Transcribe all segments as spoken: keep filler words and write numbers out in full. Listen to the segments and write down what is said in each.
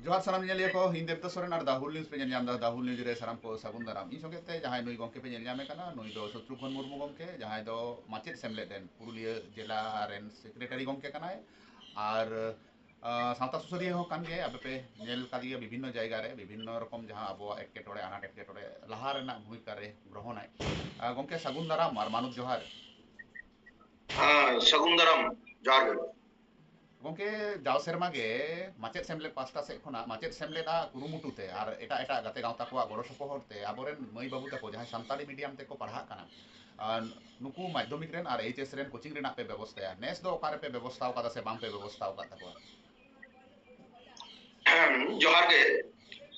ᱡᱚᱦᱟᱨ ᱥᱟᱱᱟᱢ ᱧᱮᱧᱮᱞᱤᱭᱟᱹ ᱠᱚ, ᱤᱧ ᱫᱮᱵᱽᱫᱟ ᱥᱚᱨᱮᱱ ᱟᱨ ᱫᱟ ᱦᱩᱞ ᱱᱤᱭᱩᱡᱽ ᱯᱮ ᱧᱮᱞ ᱧᱟᱢ ᱮᱫᱟ᱾ ᱫᱟ ᱦᱩᱞ ᱱᱤᱭᱩᱡᱽ ᱨᱮ ᱥᱟᱱᱟᱢ ᱠᱚ ᱥᱟᱹᱜᱩᱱ ᱫᱟᱨᱟᱢ᱾ ᱤᱧ ᱥᱚᱸᱜᱮ ᱛᱮ ᱡᱟᱦᱟᱸᱭ ᱱᱩᱭ ᱜᱚᱢᱠᱮ ᱯᱮ ᱧᱮᱞ ᱧᱟᱢᱮ ᱠᱟᱱᱟ, ᱱᱩᱭ ᱫᱚ ᱥᱚᱛᱨᱩᱜᱷᱚᱱ ᱢᱩᱨᱢᱩ ᱜᱚᱢᱠᱮ, ᱡᱟᱦᱟᱸᱭ ᱫᱚ ᱢᱟᱪᱮᱫ ᱥᱮᱢᱞᱮᱫ ᱨᱮᱱ ᱯᱩᱨᱩᱞᱤᱭᱟᱹ ᱡᱮᱞᱟ ᱨᱮᱱ ᱥᱮᱠᱨᱮᱴᱟᱨᱤ ᱜᱚᱢᱠᱮ ᱠᱟᱱᱟᱭ᱾ ᱟᱨ ᱟᱸ, ᱥᱟᱶᱛᱟ ᱥᱩᱥᱟᱹᱨᱤᱭᱟᱹ ᱦᱚᱸ ᱠᱟᱱ ᱜᱮᱭᱟᱭ᱾ ᱟᱯᱮ ᱯᱮ ᱧᱮᱞ ᱠᱟᱫᱮᱭᱟ ᱵᱤᱵᱷᱤᱱᱱᱚ ᱡᱟᱭᱜᱟ ᱨᱮ, ᱵᱤᱵᱷᱤᱱᱱᱚ ᱨᱚᱠᱚᱢ ᱡᱟᱦᱟᱸ ᱟᱵᱚᱣᱟᱜ ᱮᱴᱠᱮᱴᱚᱬᱮ, ᱟᱱᱟᱴ ᱮᱴᱠᱮᱴᱚᱬᱮ ᱞᱟᱦᱟ ᱨᱮᱱᱟᱜ ᱵᱷᱩᱢᱤᱠᱟ ᱨᱮ ᱜᱨᱚᱦᱚᱱᱟᱭ᱾ ᱟᱸ, ᱜᱚᱢᱠᱮ, ᱥᱟᱹᱜᱩᱱ ᱫᱟᱨᱟᱢ ᱟᱨ ᱢᱟᱱᱚᱛ ᱡᱚᱦᱟᱨ᱾ ᱦᱮᱸ, ᱥᱟᱹᱜᱩᱱ ᱫᱟᱨᱟᱢ, ᱡᱚᱦᱟᱨ ᱜᱮ᱾ ᱜᱚᱢᱠᱮ, ᱡᱟᱣ ᱥᱮᱨᱢᱟ ᱜᱮ ᱢᱟᱪᱮᱫ ᱥᱮᱢᱞᱮᱫ ᱯᱟᱥᱴᱟ ᱥᱮᱫ ᱠᱷᱚᱱᱟᱜ, ᱢᱟᱪᱮᱫ ᱥᱮᱢᱞᱮᱫᱟᱜ ᱠᱩᱨᱩᱢᱩᱴᱩ ᱛᱮ ᱟᱨ ᱮᱴᱟᱜ ᱮᱴᱟᱜ ᱜᱟᱛᱮ ᱜᱟᱶᱛᱟ ᱠᱚᱣᱟᱜ ᱜᱚᱲᱚ ᱥᱚᱯᱚᱦᱚᱫ ᱛᱮ ᱟᱵᱚᱨᱮᱱ ᱢᱟᱹᱭ ᱵᱟᱹᱵᱩ ᱛᱟᱠᱚ ᱡᱟᱦᱟᱸᱭ ᱥᱟᱱᱛᱟᱲᱤ ᱢᱤᱰᱤᱭᱟᱢ ᱛᱮᱠᱚ ᱯᱟᱲᱦᱟᱜ ᱠᱟᱱᱟ, ᱟᱨ ᱱᱩᱠᱩ ᱢᱟᱫᱽᱫᱷᱚᱢᱤᱠ ᱨᱮᱱ ᱟᱨ ᱮᱭᱤᱪ ᱮᱥ ᱨᱮᱱ ᱠᱳᱪᱤᱝ ᱨᱮᱱᱟᱜ ᱯᱮ ᱵᱮᱵᱚᱥᱛᱷᱟᱭᱟ, ᱱᱮᱥ ᱫᱚ ᱚᱠᱟ ᱨᱮᱯᱮ ᱵᱮᱵᱚᱥᱛᱷᱟ ᱟᱠᱟᱫᱟ ᱥᱮ ᱵᱟᱝ ᱯᱮ ᱵᱮᱵᱚᱥᱛᱷᱟ ᱟᱠᱟᱫ ᱛᱟᱠᱚᱣᱟ? ᱡᱚᱦᱟᱨ ᱜᱮ᱾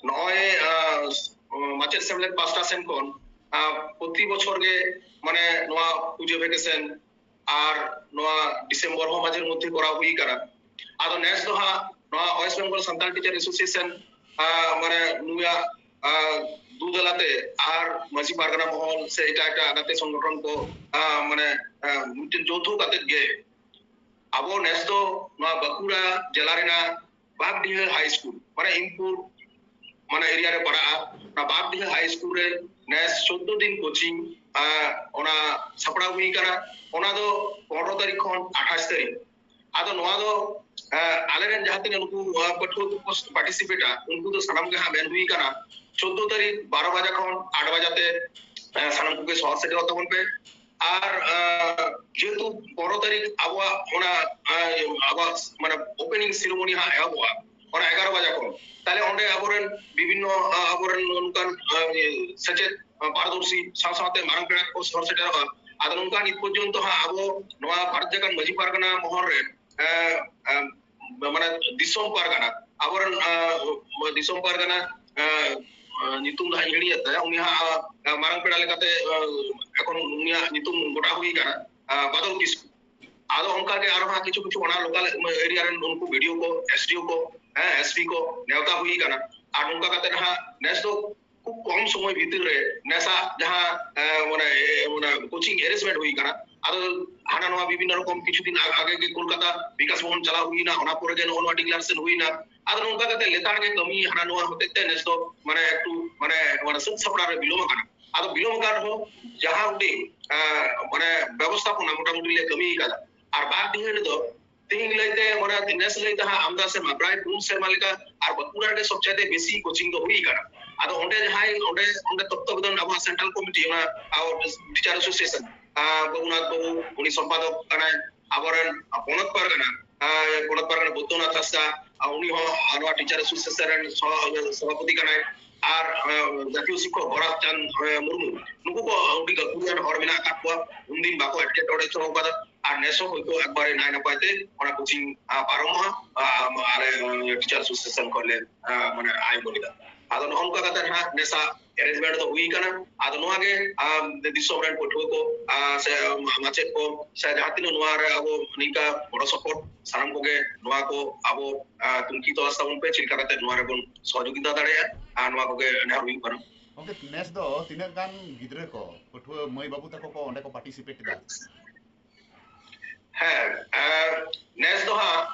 ᱱᱚᱜᱼᱚᱭ, ᱟᱸ, ᱢᱟᱪᱮᱫ ᱥᱮᱢᱞᱮᱫ ᱯᱟᱥᱴᱟ ᱥᱮᱱ ᱠᱷᱚᱱ, ᱟᱸ, ᱯᱨᱚᱛᱤ ᱵᱚᱪᱷᱚᱨ ᱜᱮ, ᱢᱟᱱᱮ, ᱱᱚᱣᱟ ᱯᱩᱡᱟᱹ ᱵᱷᱮᱠᱮᱥᱚᱱ ᱟᱨ ᱱᱚᱣᱟ ᱰᱤᱥᱮᱢᱵᱚᱨ ᱦᱚᱸ ᱢᱟᱡᱷᱮᱨ ᱢᱚᱫᱽᱫᱷᱮ ᱠᱚᱨᱟᱣ ᱦᱩᱭ ᱠᱟᱱᱟ᱾ ᱟᱫᱚ ᱱᱮᱥ ᱫᱚ ᱦᱟᱸᱜ ᱱᱚᱣᱟ West Bengal Santal teacher association, ᱟᱸ, ᱢᱟᱱᱮ, ᱱᱩᱭᱟᱜ, ᱟᱸ, ᱫᱩᱫᱟᱞᱟᱛᱮ ᱟᱨ ᱢᱟᱹᱡᱷᱤ ᱯᱟᱨᱜᱟᱱᱟ ᱢᱚᱦᱚᱞ ᱥᱮ ᱮᱴᱟᱜ ᱮᱴᱟᱜ ᱜᱟᱛᱮ ᱥᱚᱝᱜᱚᱴᱷᱚᱱ ᱠᱚ, ᱟᱸ, ᱢᱟᱱᱮ, ᱟᱸ, ᱢᱤᱫᱴᱮᱱ ᱡᱳᱛᱷᱚ ᱠᱟᱛᱮᱫ ᱜᱮ ᱟᱵᱚ ᱱᱮᱥ ᱫᱚ ᱱᱚᱣᱟ ᱵᱟᱸᱠᱩᱲᱟ ᱡᱮᱞᱟ ᱨᱮᱱᱟᱜ ᱵᱟᱜᱽᱰᱤᱦᱟᱹ ᱦᱟᱭ ᱥᱠᱩᱞ, ᱢᱟᱱᱮ ᱤᱢᱯᱩᱨ, ᱢᱟᱱᱮ, ᱮᱨᱤᱭᱟ ᱨᱮ ᱯᱟᱲᱟᱜᱼᱟ, ᱚᱱᱟ ᱵᱟᱜᱽᱰᱤᱦᱟᱹ ᱦᱟᱭ ᱥᱠᱩᱞ ᱨᱮ ᱱᱮᱥ ᱪᱳᱫᱽᱫᱳ ᱫᱤᱱ ᱠᱳᱪᱤᱝ, ᱟᱸ, ᱚᱱᱟ ᱥᱟᱯᱲᱟᱣ ᱦᱩᱭ ᱠᱟᱱᱟ᱾ ᱚᱱᱟ ᱫᱚ ᱯᱚᱱᱨᱚ ᱛᱟᱹᱨᱤᱠᱷ ᱠᱷᱚᱱ ᱟᱴᱷᱟᱥ ᱛᱟᱹᱨᱤᱠᱷ᱾ ᱟᱫᱚ ᱱᱚᱣᱟ ᱫᱚ, ᱟᱸ, ᱟᱞᱮᱨᱮᱱ ᱡᱟᱦᱟᱸ ᱛᱤᱱᱟᱹᱜ ᱱᱩᱠᱩ, ᱟᱸ, ᱯᱟᱹᱴᱷᱩᱣᱟᱹ ᱠᱚᱠᱚ ᱯᱟᱨᱴᱤᱥᱤᱯᱮᱴᱟ, ᱩᱱᱠᱩ ᱫᱚ ᱥᱟᱱᱟᱢ ᱜᱮ ᱦᱟᱸᱜ ᱢᱮᱱ ᱦᱩᱭ ᱠᱟᱱᱟ, ᱪᱳᱫᱽᱫᱳ ᱛᱟᱹᱨᱤᱠᱷ ᱵᱟᱨᱚ ᱵᱟᱡᱟ ᱠᱷᱚᱱ ᱟᱴ ᱵᱟᱡᱟ ᱛᱮ, ᱟᱸ, ᱥᱟᱱᱟᱢ ᱠᱚᱜᱮ ᱥᱚᱦᱚᱨ ᱥᱮᱴᱮᱨᱚᱜ ᱛᱟᱵᱚᱱ ᱯᱮ᱾ ᱟᱨ, ᱟᱸ, ᱡᱮᱦᱮᱛᱩ ᱯᱚᱱᱨᱚ ᱛᱟᱹᱨᱤᱠᱷ ᱟᱵᱚᱣᱟᱜ ᱚᱱᱟ, ᱟᱸ, ᱟᱵᱚᱣᱟᱜ, ᱢᱟᱱᱮ, ᱳᱯᱮᱱᱤᱝ ᱥᱮᱨᱮᱢᱚᱱᱤ ᱦᱟᱸᱜ ᱮᱦᱚᱵᱚᱜᱼᱟ, ᱚᱱᱟ ᱮᱜᱟᱨᱚ ᱵᱟᱡᱟ ᱠᱷᱚᱱ, ᱛᱟᱦᱞᱮ ᱚᱸᱰᱮ ᱟᱵᱚᱨᱮᱱ ᱵᱤᱵᱷᱤᱱᱱᱚ, ᱟᱸ, ᱟᱵᱚᱨᱮᱱ ᱚᱱᱠᱟᱱ, ᱟᱸ, ᱥᱮᱪᱮᱫ, ᱟᱸ, ᱯᱟᱨᱫᱚᱨᱥᱤ ᱥᱟᱶ ᱥᱟᱶᱛᱮ ᱢᱟᱨᱟᱝ ᱯᱮᱲᱟ ᱠᱚ ᱥᱚᱦᱚᱨ ᱥᱮᱴᱮᱨᱚᱜᱼᱟ᱾ ᱟᱫᱚ ᱱᱚᱝᱠᱟ ᱱᱤᱛ ᱯᱚᱨᱡᱚᱱᱛᱚ ᱦᱟᱸᱜ ᱟᱵᱚ ᱱᱚᱣᱟ ᱵᱷᱟᱨᱚᱛ ᱡᱟᱠᱟᱛ ᱢᱟᱹᱡᱷᱤ ᱯᱟᱨᱜᱟᱱᱟ ᱢᱚᱦᱚᱞ ᱨᱮ, ᱟᱸ, ᱟᱸ, ᱢᱟᱱᱮ, ᱫᱤᱥᱚᱢ ᱯᱟᱨᱜᱟᱱᱟ, ᱟᱵᱚᱨᱮᱱ, ᱟᱸ, ᱫᱤᱥᱚᱢ ᱯᱟᱨᱜᱟᱱᱟ, ᱟᱸ, ᱟᱸ, ᱧᱩᱛᱩᱢ ᱫᱚ ᱦᱟᱸᱜ ᱤᱧ ᱦᱤᱲᱤᱧᱮᱫ ᱛᱟᱭᱟ, ᱩᱱᱤ ᱦᱟᱸᱜ, ᱟᱸ, ᱢᱟᱨᱟᱝ ᱯᱮᱲᱟ ᱞᱮᱠᱟᱛᱮ, ᱟᱸ, ᱮᱠᱷᱚᱱ ᱩᱱᱤᱭᱟᱜ ᱧᱩᱛᱩᱢ ᱜᱚᱴᱟ ᱦᱩᱭ ᱠᱟᱱᱟ, ᱟᱸ, ᱵᱟᱫᱚᱞ ᱠᱤᱥᱠᱩ᱾ ᱟᱫᱚ ᱚᱱᱠᱟ ᱜᱮ ᱟᱨᱚ ᱦᱟᱸᱜ ᱠᱤᱪᱷᱩ ᱠᱤᱪᱷᱩ ᱚᱱᱟ ᱞᱳᱠᱟᱞ ᱮᱨᱤᱭᱟ ᱨᱮᱱ ᱩᱱᱠᱩ ᱵᱤ ᱰᱤ ᱳ ᱠᱚ, ᱮᱥ ᱰᱤ ᱳ ᱠᱚ, ᱦᱮᱸ, ᱮᱥ ᱯᱤ ᱠᱚ ᱱᱮᱣᱛᱟ ᱦᱩᱭ ᱠᱟᱱᱟ᱾ ᱟᱨ ᱱᱚᱝᱠᱟ ᱠᱟᱛᱮ ᱦᱟᱸᱜ ᱱᱮᱥ ᱫᱚ ᱠᱷᱩᱵ ᱠᱚᱢ ᱥᱚᱢᱚᱭ ᱵᱷᱤᱛᱤᱨ ᱨᱮ ᱱᱮᱥᱟᱜ ᱡᱟᱦᱟᱸ, ᱮ, ᱢᱟᱱᱮ, ᱮ, ᱢᱟᱱᱮ ᱠᱳᱪᱤᱝ ᱮᱨᱮᱧᱡᱽᱢᱮᱱᱴ ᱦᱩᱭ ᱠᱟᱱᱟ᱾ ᱟᱫᱚ ᱦᱟᱱᱟ ᱱᱚᱣᱟ ᱵᱤᱵᱷᱤᱱᱱᱚ ᱨᱚᱠᱚᱢ ᱠᱤᱪᱷᱩ ᱫᱤᱱ ᱟᱜ-, ᱟᱜᱮ ᱜᱮ ᱠᱳᱞᱠᱟᱛᱟ ᱵᱤᱠᱟᱥ ᱵᱷᱚᱵᱚᱱ ᱪᱟᱞᱟᱣ ᱦᱩᱭᱱᱟ, ᱚᱱᱟ ᱯᱚᱨᱮ ᱜᱮ ᱱᱚᱜᱼᱚ ᱱᱚᱣᱟ ᱰᱤᱠᱞᱟᱨᱮᱥᱚᱱ ᱦᱩᱭᱱᱟ᱾ ᱟᱫᱚ ᱱᱚᱝᱠᱟ ᱠᱟᱛᱮ ᱞᱮᱛᱟᱲ ᱜᱮ ᱠᱟᱹᱢᱤ ᱦᱟᱱᱟ ᱱᱚᱣᱟ ᱦᱚᱛᱮᱡ ᱛᱮ ᱱᱮᱥ ᱫᱚ ᱢᱟᱱᱮ ᱮᱠᱴᱩ ᱢᱟᱱᱮ ᱢᱟᱱᱮ ᱥᱟᱹᱛ ᱥᱟᱯᱲᱟᱣ ᱨᱮ ᱵᱤᱞᱚᱢ ᱟᱠᱟᱱᱟ᱾ ᱟᱫᱚ ᱵᱤᱞᱚᱢ ᱟᱠᱟᱱ ᱨᱮᱦᱚᱸ ᱡᱟᱦᱟᱸ ᱩᱰᱤᱡ ᱢᱟᱱᱮ ᱵᱮᱵᱚᱥᱛᱷᱟᱯᱚᱱᱟ ᱢᱚᱴᱟᱢᱩᱴᱤ ᱞᱮ ᱠᱟᱹᱢᱤ ᱟᱠᱟᱫᱟ᱾ ᱟᱨ ᱵᱟᱨ ᱫᱤᱱ ᱨᱮᱫᱚ ᱛᱮᱦᱮᱧ ᱞᱟᱹᱭᱛᱮ ᱢᱟᱱᱮ ᱱᱮᱥ ᱞᱟᱹᱭᱛᱮ ᱦᱟᱸᱜ ᱟᱢᱫᱟ ᱥᱮᱨᱢᱟ ᱯᱨᱟᱭ ᱯᱩᱱ ᱥᱮᱨᱢᱟ ᱞᱮᱠᱟ ᱟᱨ ᱵᱟᱸᱠᱩᱲᱟ ᱨᱮ ᱥᱚᱵᱪᱟᱭᱛᱮ ᱵᱮᱥᱤ ᱠᱳᱪᱤᱝ ᱫᱚ ᱦᱩᱭ ᱟᱠᱟᱱᱟ᱾ ᱟᱫᱚ ᱚᱸᱰᱮ ᱡᱟᱦᱟᱸᱭ ᱚᱸᱰᱮ ᱚᱸᱰᱮ ᱛᱚᱛᱛᱚᱵᱚᱫᱟᱱ ᱟᱵᱚᱣᱟᱜ ᱥᱮᱱᱴᱨᱟᱞ ᱠᱚᱢᱤᱴᱤ ᱚᱱᱟ ᱴᱤᱪᱟᱨ ᱮᱥᱳᱥᱤᱭᱮᱥᱚᱱ ᱨᱚᱜᱷᱩᱱᱟᱛᱷ ᱵᱟᱵᱩ ᱩᱱᱤ ᱥᱚᱢᱯᱟᱫᱚᱠ ᱠᱟᱱᱟᱭ᱾ ᱟᱵᱚᱨᱮᱱ ᱯᱚᱱᱚᱛ ᱯᱟᱨᱜᱟᱱᱟ ᱯᱚᱱᱚᱛ ᱯᱟᱨᱜᱟᱱᱟ ᱵᱩᱫᱽᱫᱷᱚᱱᱟᱛᱷ ᱦᱟᱸᱥᱫᱟ ᱩᱱᱤ ᱦᱚᱸ ᱱᱚᱣᱟ ᱴᱤᱪᱟᱨ ᱮᱥᱳᱥᱤᱭᱮᱥᱚᱱ ᱨᱮᱱ ᱥᱚᱦᱟ- ᱥᱚᱵᱷᱟᱯᱚᱛᱤ ᱠᱟᱱᱟᱭ᱾ ᱟᱨ ᱡᱟᱛᱤᱭᱚ ᱥᱤᱠᱠᱷᱚᱠ ᱜᱳᱨᱟᱠᱷ ᱪᱟᱸᱫᱽ ᱢᱩᱨᱢᱩ ᱱᱩᱠᱩ ᱠᱚ ᱟᱹᱰᱤ ᱜᱟᱹᱠᱷᱩᱲᱟᱱ ᱦᱚᱲ ᱢᱮᱱᱟᱜ ᱟᱠᱟᱫ ᱠᱚᱣᱟ᱾ ᱩᱱᱫᱤᱱ ᱵᱟᱠᱚ ᱮᱴᱠᱮᱴᱚᱬᱮ ᱦᱚᱪᱚ ᱟᱠᱟᱫᱟ᱾ ᱟᱨ ᱱᱮᱥ ᱦᱚᱸ ᱦᱚᱭᱛᱳ ᱮᱠᱵᱟᱨᱮ ᱱᱟᱭ ᱱᱟᱯᱟᱭ ᱛᱮ ᱚᱱᱟ ᱠᱳᱪᱤᱝ ᱯᱟᱨᱚᱢᱚᱜᱼᱟ᱾ ᱟᱞᱮ ᱴᱤᱪᱟᱨ ᱮᱥᱳᱥᱤᱭᱮᱥᱚᱱ ᱠᱷᱚᱱ ᱞᱮ ᱢᱟᱱᱮ ᱟᱭ ᱵᱚᱱ ᱮᱫᱟ᱾ ᱟᱫᱚ ᱱᱚᱜᱼᱚ ᱱᱚᱝᱠᱟ ᱠᱟᱛᱮ ᱱᱟᱦᱟᱜ ᱱᱮᱥᱟ ᱮᱨᱮᱧᱡᱽᱢᱮᱱᱴ ᱫᱚ ᱦᱩᱭ ᱠᱟᱱᱟ᱾ ᱟᱫᱚ ᱱᱚᱣᱟ ᱜᱮ ᱫᱤᱥᱚᱢ ᱨᱮᱱ ᱯᱟᱹᱴᱷᱩᱣᱟᱹ ᱠᱚ ᱥᱮ ᱢᱟᱪᱮᱫ ᱠᱚ ᱥᱮ ᱡᱟᱦᱟᱸ ᱛᱤᱱᱟᱹᱜ ᱱᱚᱣᱟ ᱨᱮ ᱟᱵᱚ ᱱᱤᱝᱠᱟ ᱜᱚᱲᱚ ᱥᱚᱯᱚᱦᱚᱫ ᱥᱟᱱᱟᱢ ᱠᱚᱜᱮ ᱱᱚᱣᱟ ᱠᱚ ᱟᱵᱚ ᱛᱩᱝᱠᱷᱤ ᱛᱚᱞᱟᱥ ᱛᱟᱵᱚᱱ ᱯᱮ ᱪᱮᱫ ᱞᱮᱠᱟ ᱠᱟᱛᱮ ᱱᱚᱣᱟ ᱨᱮᱵᱚᱱ ᱥᱚᱦᱚᱡᱳᱜᱤᱛᱟ ᱫᱟᱲᱮᱭᱟᱜᱼᱟ᱾ ᱟᱨ ᱱᱚᱣᱟ ᱠᱚᱜᱮ ᱱᱮᱦᱚᱨ ᱦᱩᱭᱩᱜ ᱠᱟᱱᱟ᱾ ᱜᱚᱢᱠᱮ, ᱱᱮᱥ ᱫᱚ ᱛᱤᱱᱟᱹᱜ ᱜᱟᱱ ᱜᱤᱫᱽᱨᱟᱹ ᱠᱚ, ᱯᱟᱹᱴᱷᱩᱣᱟᱹ ᱢᱟᱹᱭ ᱵᱟᱹᱵᱩ ᱛᱟᱠᱚ ᱠᱚ ᱚᱸᱰᱮ ᱠᱚ ᱯᱟᱨᱴᱤᱥᱤᱯᱮᱴ ᱮᱫᱟ? ᱦᱮᱸ, ᱱᱮᱥ ᱫᱚ ᱦᱟᱸᱜ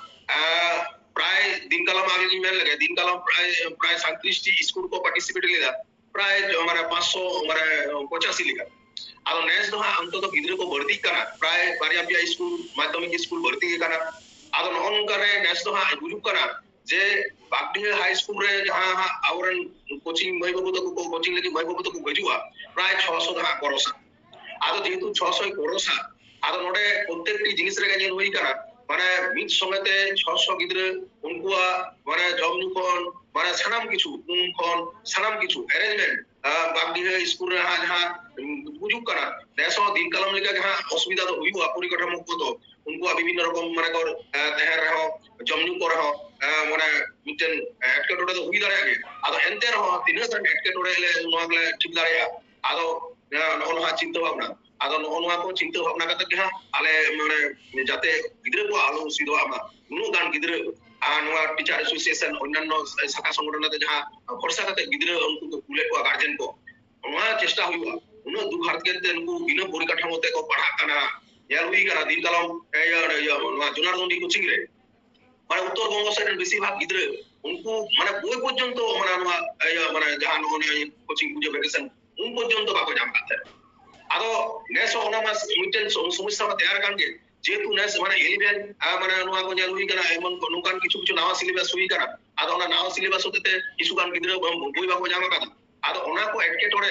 ᱯᱨᱟᱭ ᱫᱤᱱ ᱠᱟᱞᱚᱢ ᱟᱜᱮ ᱞᱤᱧ ᱢᱮᱱ ᱞᱮᱜᱮ, ᱫᱤᱱ ᱠᱟᱞᱚᱢ ᱯᱨᱟᱭ ᱯᱨᱟᱭ ᱥᱟᱸᱭᱛᱨᱤᱥ ᱴᱤ ᱥᱠᱩᱞ ᱠᱚ ᱯᱟᱨᱴᱤᱥᱤᱯᱮᱴ ᱞᱮᱫᱟ᱾ ᱯᱨᱟᱭ ᱢᱟᱱᱮ ᱯᱟᱸᱪᱥᱚ ᱢᱟᱱᱮ ᱯᱚᱸᱪᱟᱥᱤ ᱞᱮᱠᱟ᱾ ᱟᱫᱚ ᱱᱮᱥ ᱫᱚ ᱦᱟᱸᱜ ᱚᱱᱛᱚᱛᱚ ᱜᱤᱫᱽᱨᱟᱹ ᱠᱚ ᱵᱟᱹᱲᱛᱤᱜ ᱠᱟᱱᱟ, ᱯᱨᱟᱭ ᱵᱟᱨᱭᱟ ᱯᱮᱭᱟ ᱥᱠᱩᱞ ᱢᱟᱫᱽᱫᱷᱚᱢᱤᱠ ᱥᱠᱩᱞ ᱵᱟᱹᱲᱛᱤ ᱟᱠᱟᱱᱟ᱾ ᱟᱫᱚ ᱱᱚᱜᱼᱚ ᱱᱚᱝᱠᱟ ᱨᱮ ᱱᱮᱥ ᱫᱚ ᱦᱟᱸᱜ ᱵᱩᱡᱩᱜ ᱠᱟᱱᱟ ᱡᱮ ᱵᱟᱜᱽᱰᱤᱦᱟᱹ ᱦᱟᱭ ᱥᱠᱩᱞ ᱨᱮ ᱡᱟᱦᱟᱸ ᱦᱟᱸᱜ ᱟᱵᱚᱨᱮᱱ ᱠᱳᱪᱤᱝ ᱢᱟᱹᱭ ᱵᱟᱹᱵᱩ ᱛᱟᱠᱚ ᱠᱚ ᱠᱳᱪᱤᱝ ᱞᱟᱹᱜᱤᱫ ᱢᱟᱹᱭ ᱵᱟᱹᱵᱩ ᱛᱟᱠᱚ ᱠᱚ ᱦᱤᱡᱩᱜᱼᱟ, ᱯᱨᱟᱭ ᱪᱷᱚᱥᱚ ᱫᱚ ᱦᱟᱸᱜ ᱠᱚᱨᱚᱥᱟ᱾ ᱟᱫᱚ ᱡᱮᱦᱮᱛᱩ ᱪᱷᱚᱥᱚᱭ ᱠᱚᱨᱚᱥᱟ, ᱟᱫᱚ ᱱᱚᱰᱮ ᱯᱨᱚᱛᱮᱠᱴᱤ ᱡᱤᱱᱤᱥ ᱨᱮᱜᱮ ᱧᱮᱞ ᱦᱩᱭ ᱠᱟᱱᱟ, ᱢᱟᱱᱮ ᱢᱤᱫ ᱥᱚᱸᱜᱮ ᱛᱮ ᱪᱷᱚᱥᱚ ᱜᱤᱫᱽᱨᱟᱹ ᱩᱱᱠᱩᱣᱟᱜ ᱢᱟᱱᱮ ᱡᱚᱢ ᱧᱩ ᱠᱷᱚᱱ ᱢᱟᱱᱮ ᱥᱟᱱᱟᱢ ᱠᱤᱪᱷᱩ, ᱩᱢ ᱠᱷᱚᱱ ᱥᱟᱱᱟᱢ ᱠᱤᱪᱷᱩ ᱮᱨᱮᱧᱡᱽᱢᱮᱱᱴ ᱵᱟᱜᱽᱰᱤᱦᱟᱹ ᱥᱠᱩᱞ ᱨᱮ ᱦᱟᱸᱜ ᱡᱟᱦᱟᱸ ᱵᱩᱡᱩᱜ ᱠᱟᱱᱟ, ᱱᱮᱥ ᱦᱚᱸ ᱫᱤᱱ ᱠᱟᱞᱚᱢ ᱞᱮᱠᱟ ᱜᱮ ᱦᱟᱸᱜ ᱚᱥᱩᱵᱤᱫᱷᱟ ᱫᱚ ᱦᱩᱭᱩᱜᱼᱟ᱾ ᱯᱚᱨᱤᱠᱟᱴᱷᱟᱢᱳ ᱠᱚᱫᱚ ᱩᱱᱠᱩᱣᱟᱜ ᱵᱤᱵᱷᱤᱱᱱᱚ ᱨᱚᱠᱚᱢ ᱢᱟᱱᱮ ᱠᱚ ᱛᱟᱦᱮᱸ ᱨᱮᱦᱚᱸ, ᱡᱚᱢ ᱧᱩ ᱠᱚᱨᱮ ᱦᱚᱸ ᱢᱟᱱᱮ ᱢᱤᱫᱴᱮᱱ ᱮᱴᱠᱮᱴᱚᱬᱮ ᱫᱚ ᱦᱩᱭ ᱫᱟᱲᱮᱭᱟᱜ ᱜᱮᱭᱟ᱾ ᱟᱫᱚ ᱮᱱᱛᱮ ᱨᱮᱦᱚᱸ ᱛᱤᱱᱟᱹᱜ ᱜᱟᱱ ᱮᱴᱠᱮᱴᱚᱬᱮ ᱞᱮ ᱱᱚᱣᱟ ᱜᱮᱞᱮ ᱴᱷᱤᱠ ᱫᱟᱲᱮᱭᱟᱜᱼᱟ᱾ ᱟᱫᱚ ᱱᱚᱜᱼᱚ ᱱᱚᱣᱟ ᱪᱤᱱᱛᱟᱹ ᱵᱷᱟᱵᱽᱱᱟ, ᱟᱫᱚ ᱱᱚᱜᱼᱚ ᱱᱚᱣᱟ ᱠᱚ ᱪᱤᱱᱛᱟᱹ ᱵᱷᱟᱵᱽᱱᱟ ᱠᱟᱛᱮ ᱜᱮ ᱦᱟᱸᱜ ᱟᱞᱮ ᱢᱟᱱᱮ ᱡᱟᱛᱮ ᱜᱤᱫᱽᱨᱟᱹ ᱠᱚ ᱟᱞᱚ ᱚᱥᱩᱵᱤᱫᱷᱟᱜ ᱢᱟ, ᱩᱱᱟᱹᱜ ᱜᱟᱱ ᱜᱤᱫᱽᱨᱟᱹ ᱟᱨ ᱱᱚᱣᱟ ᱴᱤᱪᱟᱨ ᱮᱥᱳᱥᱤᱭᱮᱥᱚᱱ ᱚᱱᱱᱟᱱᱱᱚ ᱥᱟᱠᱷᱟ ᱥᱚᱝᱜᱚᱴᱷᱚᱱ ᱟᱛᱮ ᱡᱟᱦᱟᱸ ᱵᱷᱚᱨᱥᱟ ᱠᱟᱛᱮ ᱜᱤᱫᱽᱨᱟᱹ ᱩᱱᱠᱩ ᱠᱚ ᱠᱩᱞᱮᱫ ᱠᱚᱣᱟ ᱜᱟᱨᱡᱮᱱ ᱠᱚ, ᱱᱚᱣᱟ ᱪᱮᱥᱴᱟ ᱦᱩᱭᱩᱜᱼᱟ᱾ ᱩᱱᱟᱹᱜ ᱫᱩᱠ ᱦᱟᱨᱠᱮᱛ ᱛᱮ ᱱᱩᱠᱩ ᱵᱤᱱᱟᱹ ᱯᱚᱨᱤᱠᱟᱴᱷᱟᱢᱳ ᱛᱮ ᱠᱚ ᱯᱟᱲᱦᱟᱜ ᱠᱟᱱᱟ, ᱧᱮᱞ ᱦᱩᱭ ᱠᱟᱱᱟ ᱫᱤᱱ ᱠᱟᱞᱚᱢ ᱤᱭᱟᱹ ᱱᱚᱣᱟ ᱡᱚᱱᱟᱨᱫᱚᱱᱰᱤ ᱠᱳᱪᱤᱝ ᱨᱮ ᱢᱟᱱᱮ ᱩᱛᱛᱚᱨ ᱵᱚᱝᱜᱚ ᱥᱮᱫ ᱨᱮᱱ ᱵᱮᱥᱤᱨ ᱵᱷᱟᱜᱽ ᱜᱤᱫᱽᱨᱟᱹ ᱩᱱᱠᱩ ᱢᱟᱱᱮ ᱵᱳᱭ ᱯᱚᱨᱡᱚᱱᱛᱚ ᱢᱟᱱᱮ ᱱᱚᱣᱟ ᱤᱭᱟᱹ ᱢᱟᱱᱮ ᱡᱟᱦᱟᱸ ᱱᱚᱜᱼᱚ ᱱᱤᱭᱟᱹ ᱠᱳᱪᱤᱝ ᱯᱩᱡᱟᱹ ᱵᱷᱮᱠᱮᱥᱚᱱ ᱩᱱ ᱯᱚᱨᱡᱚᱱᱛᱚ ᱵᱟᱠᱚ ᱧᱟᱢ ᱠᱟᱫ ᱛᱟᱦᱮᱸᱫ᱾ ᱟᱫᱚ ᱱᱮᱥ ᱦᱚᱸ ᱚᱱᱟ ᱢᱟ ᱢᱤᱫᱴᱮᱱ ᱥᱚᱢ- ᱥᱚᱢᱚᱥᱥᱟ ᱢᱟ ᱛᱮᱭᱟᱨ ᱠᱟᱱ ᱜᱮ, ᱡᱮᱦᱮᱛᱩ ᱱᱮᱥ ᱢᱟᱱᱮ ᱤᱞᱤᱵᱷᱮᱱ ᱢᱟᱱᱮ ᱱᱚᱣᱟ ᱠᱚ ᱧᱮᱞ ᱦᱩᱭ ᱠᱟᱱᱟ, ᱮᱢᱚᱱ ᱠᱚ- ᱱᱚᱝᱠᱟᱱ ᱠᱤᱪᱷᱩ ᱠᱤᱪᱷᱩ ᱱᱟᱣᱟ ᱥᱤᱞᱮᱵᱟᱥ ᱦᱩᱭ ᱠᱟᱱᱟ᱾ ᱟᱫᱚ ᱚᱱᱟ ᱱᱟᱣᱟ ᱥᱤᱞᱮᱵᱟᱥ ᱦᱚᱛᱮᱡ ᱛᱮ ᱠᱤᱪᱷᱩ ᱜᱟᱱ ᱜᱤᱫᱽᱨᱟᱹ ᱵᱳᱭ ᱵᱟᱠᱚ ᱧᱟᱢ ᱟᱠᱟᱫᱟ᱾ ᱟᱫᱚ ᱚᱱᱟ ᱠᱚ ᱮᱴᱠᱮᱴᱚᱬᱮ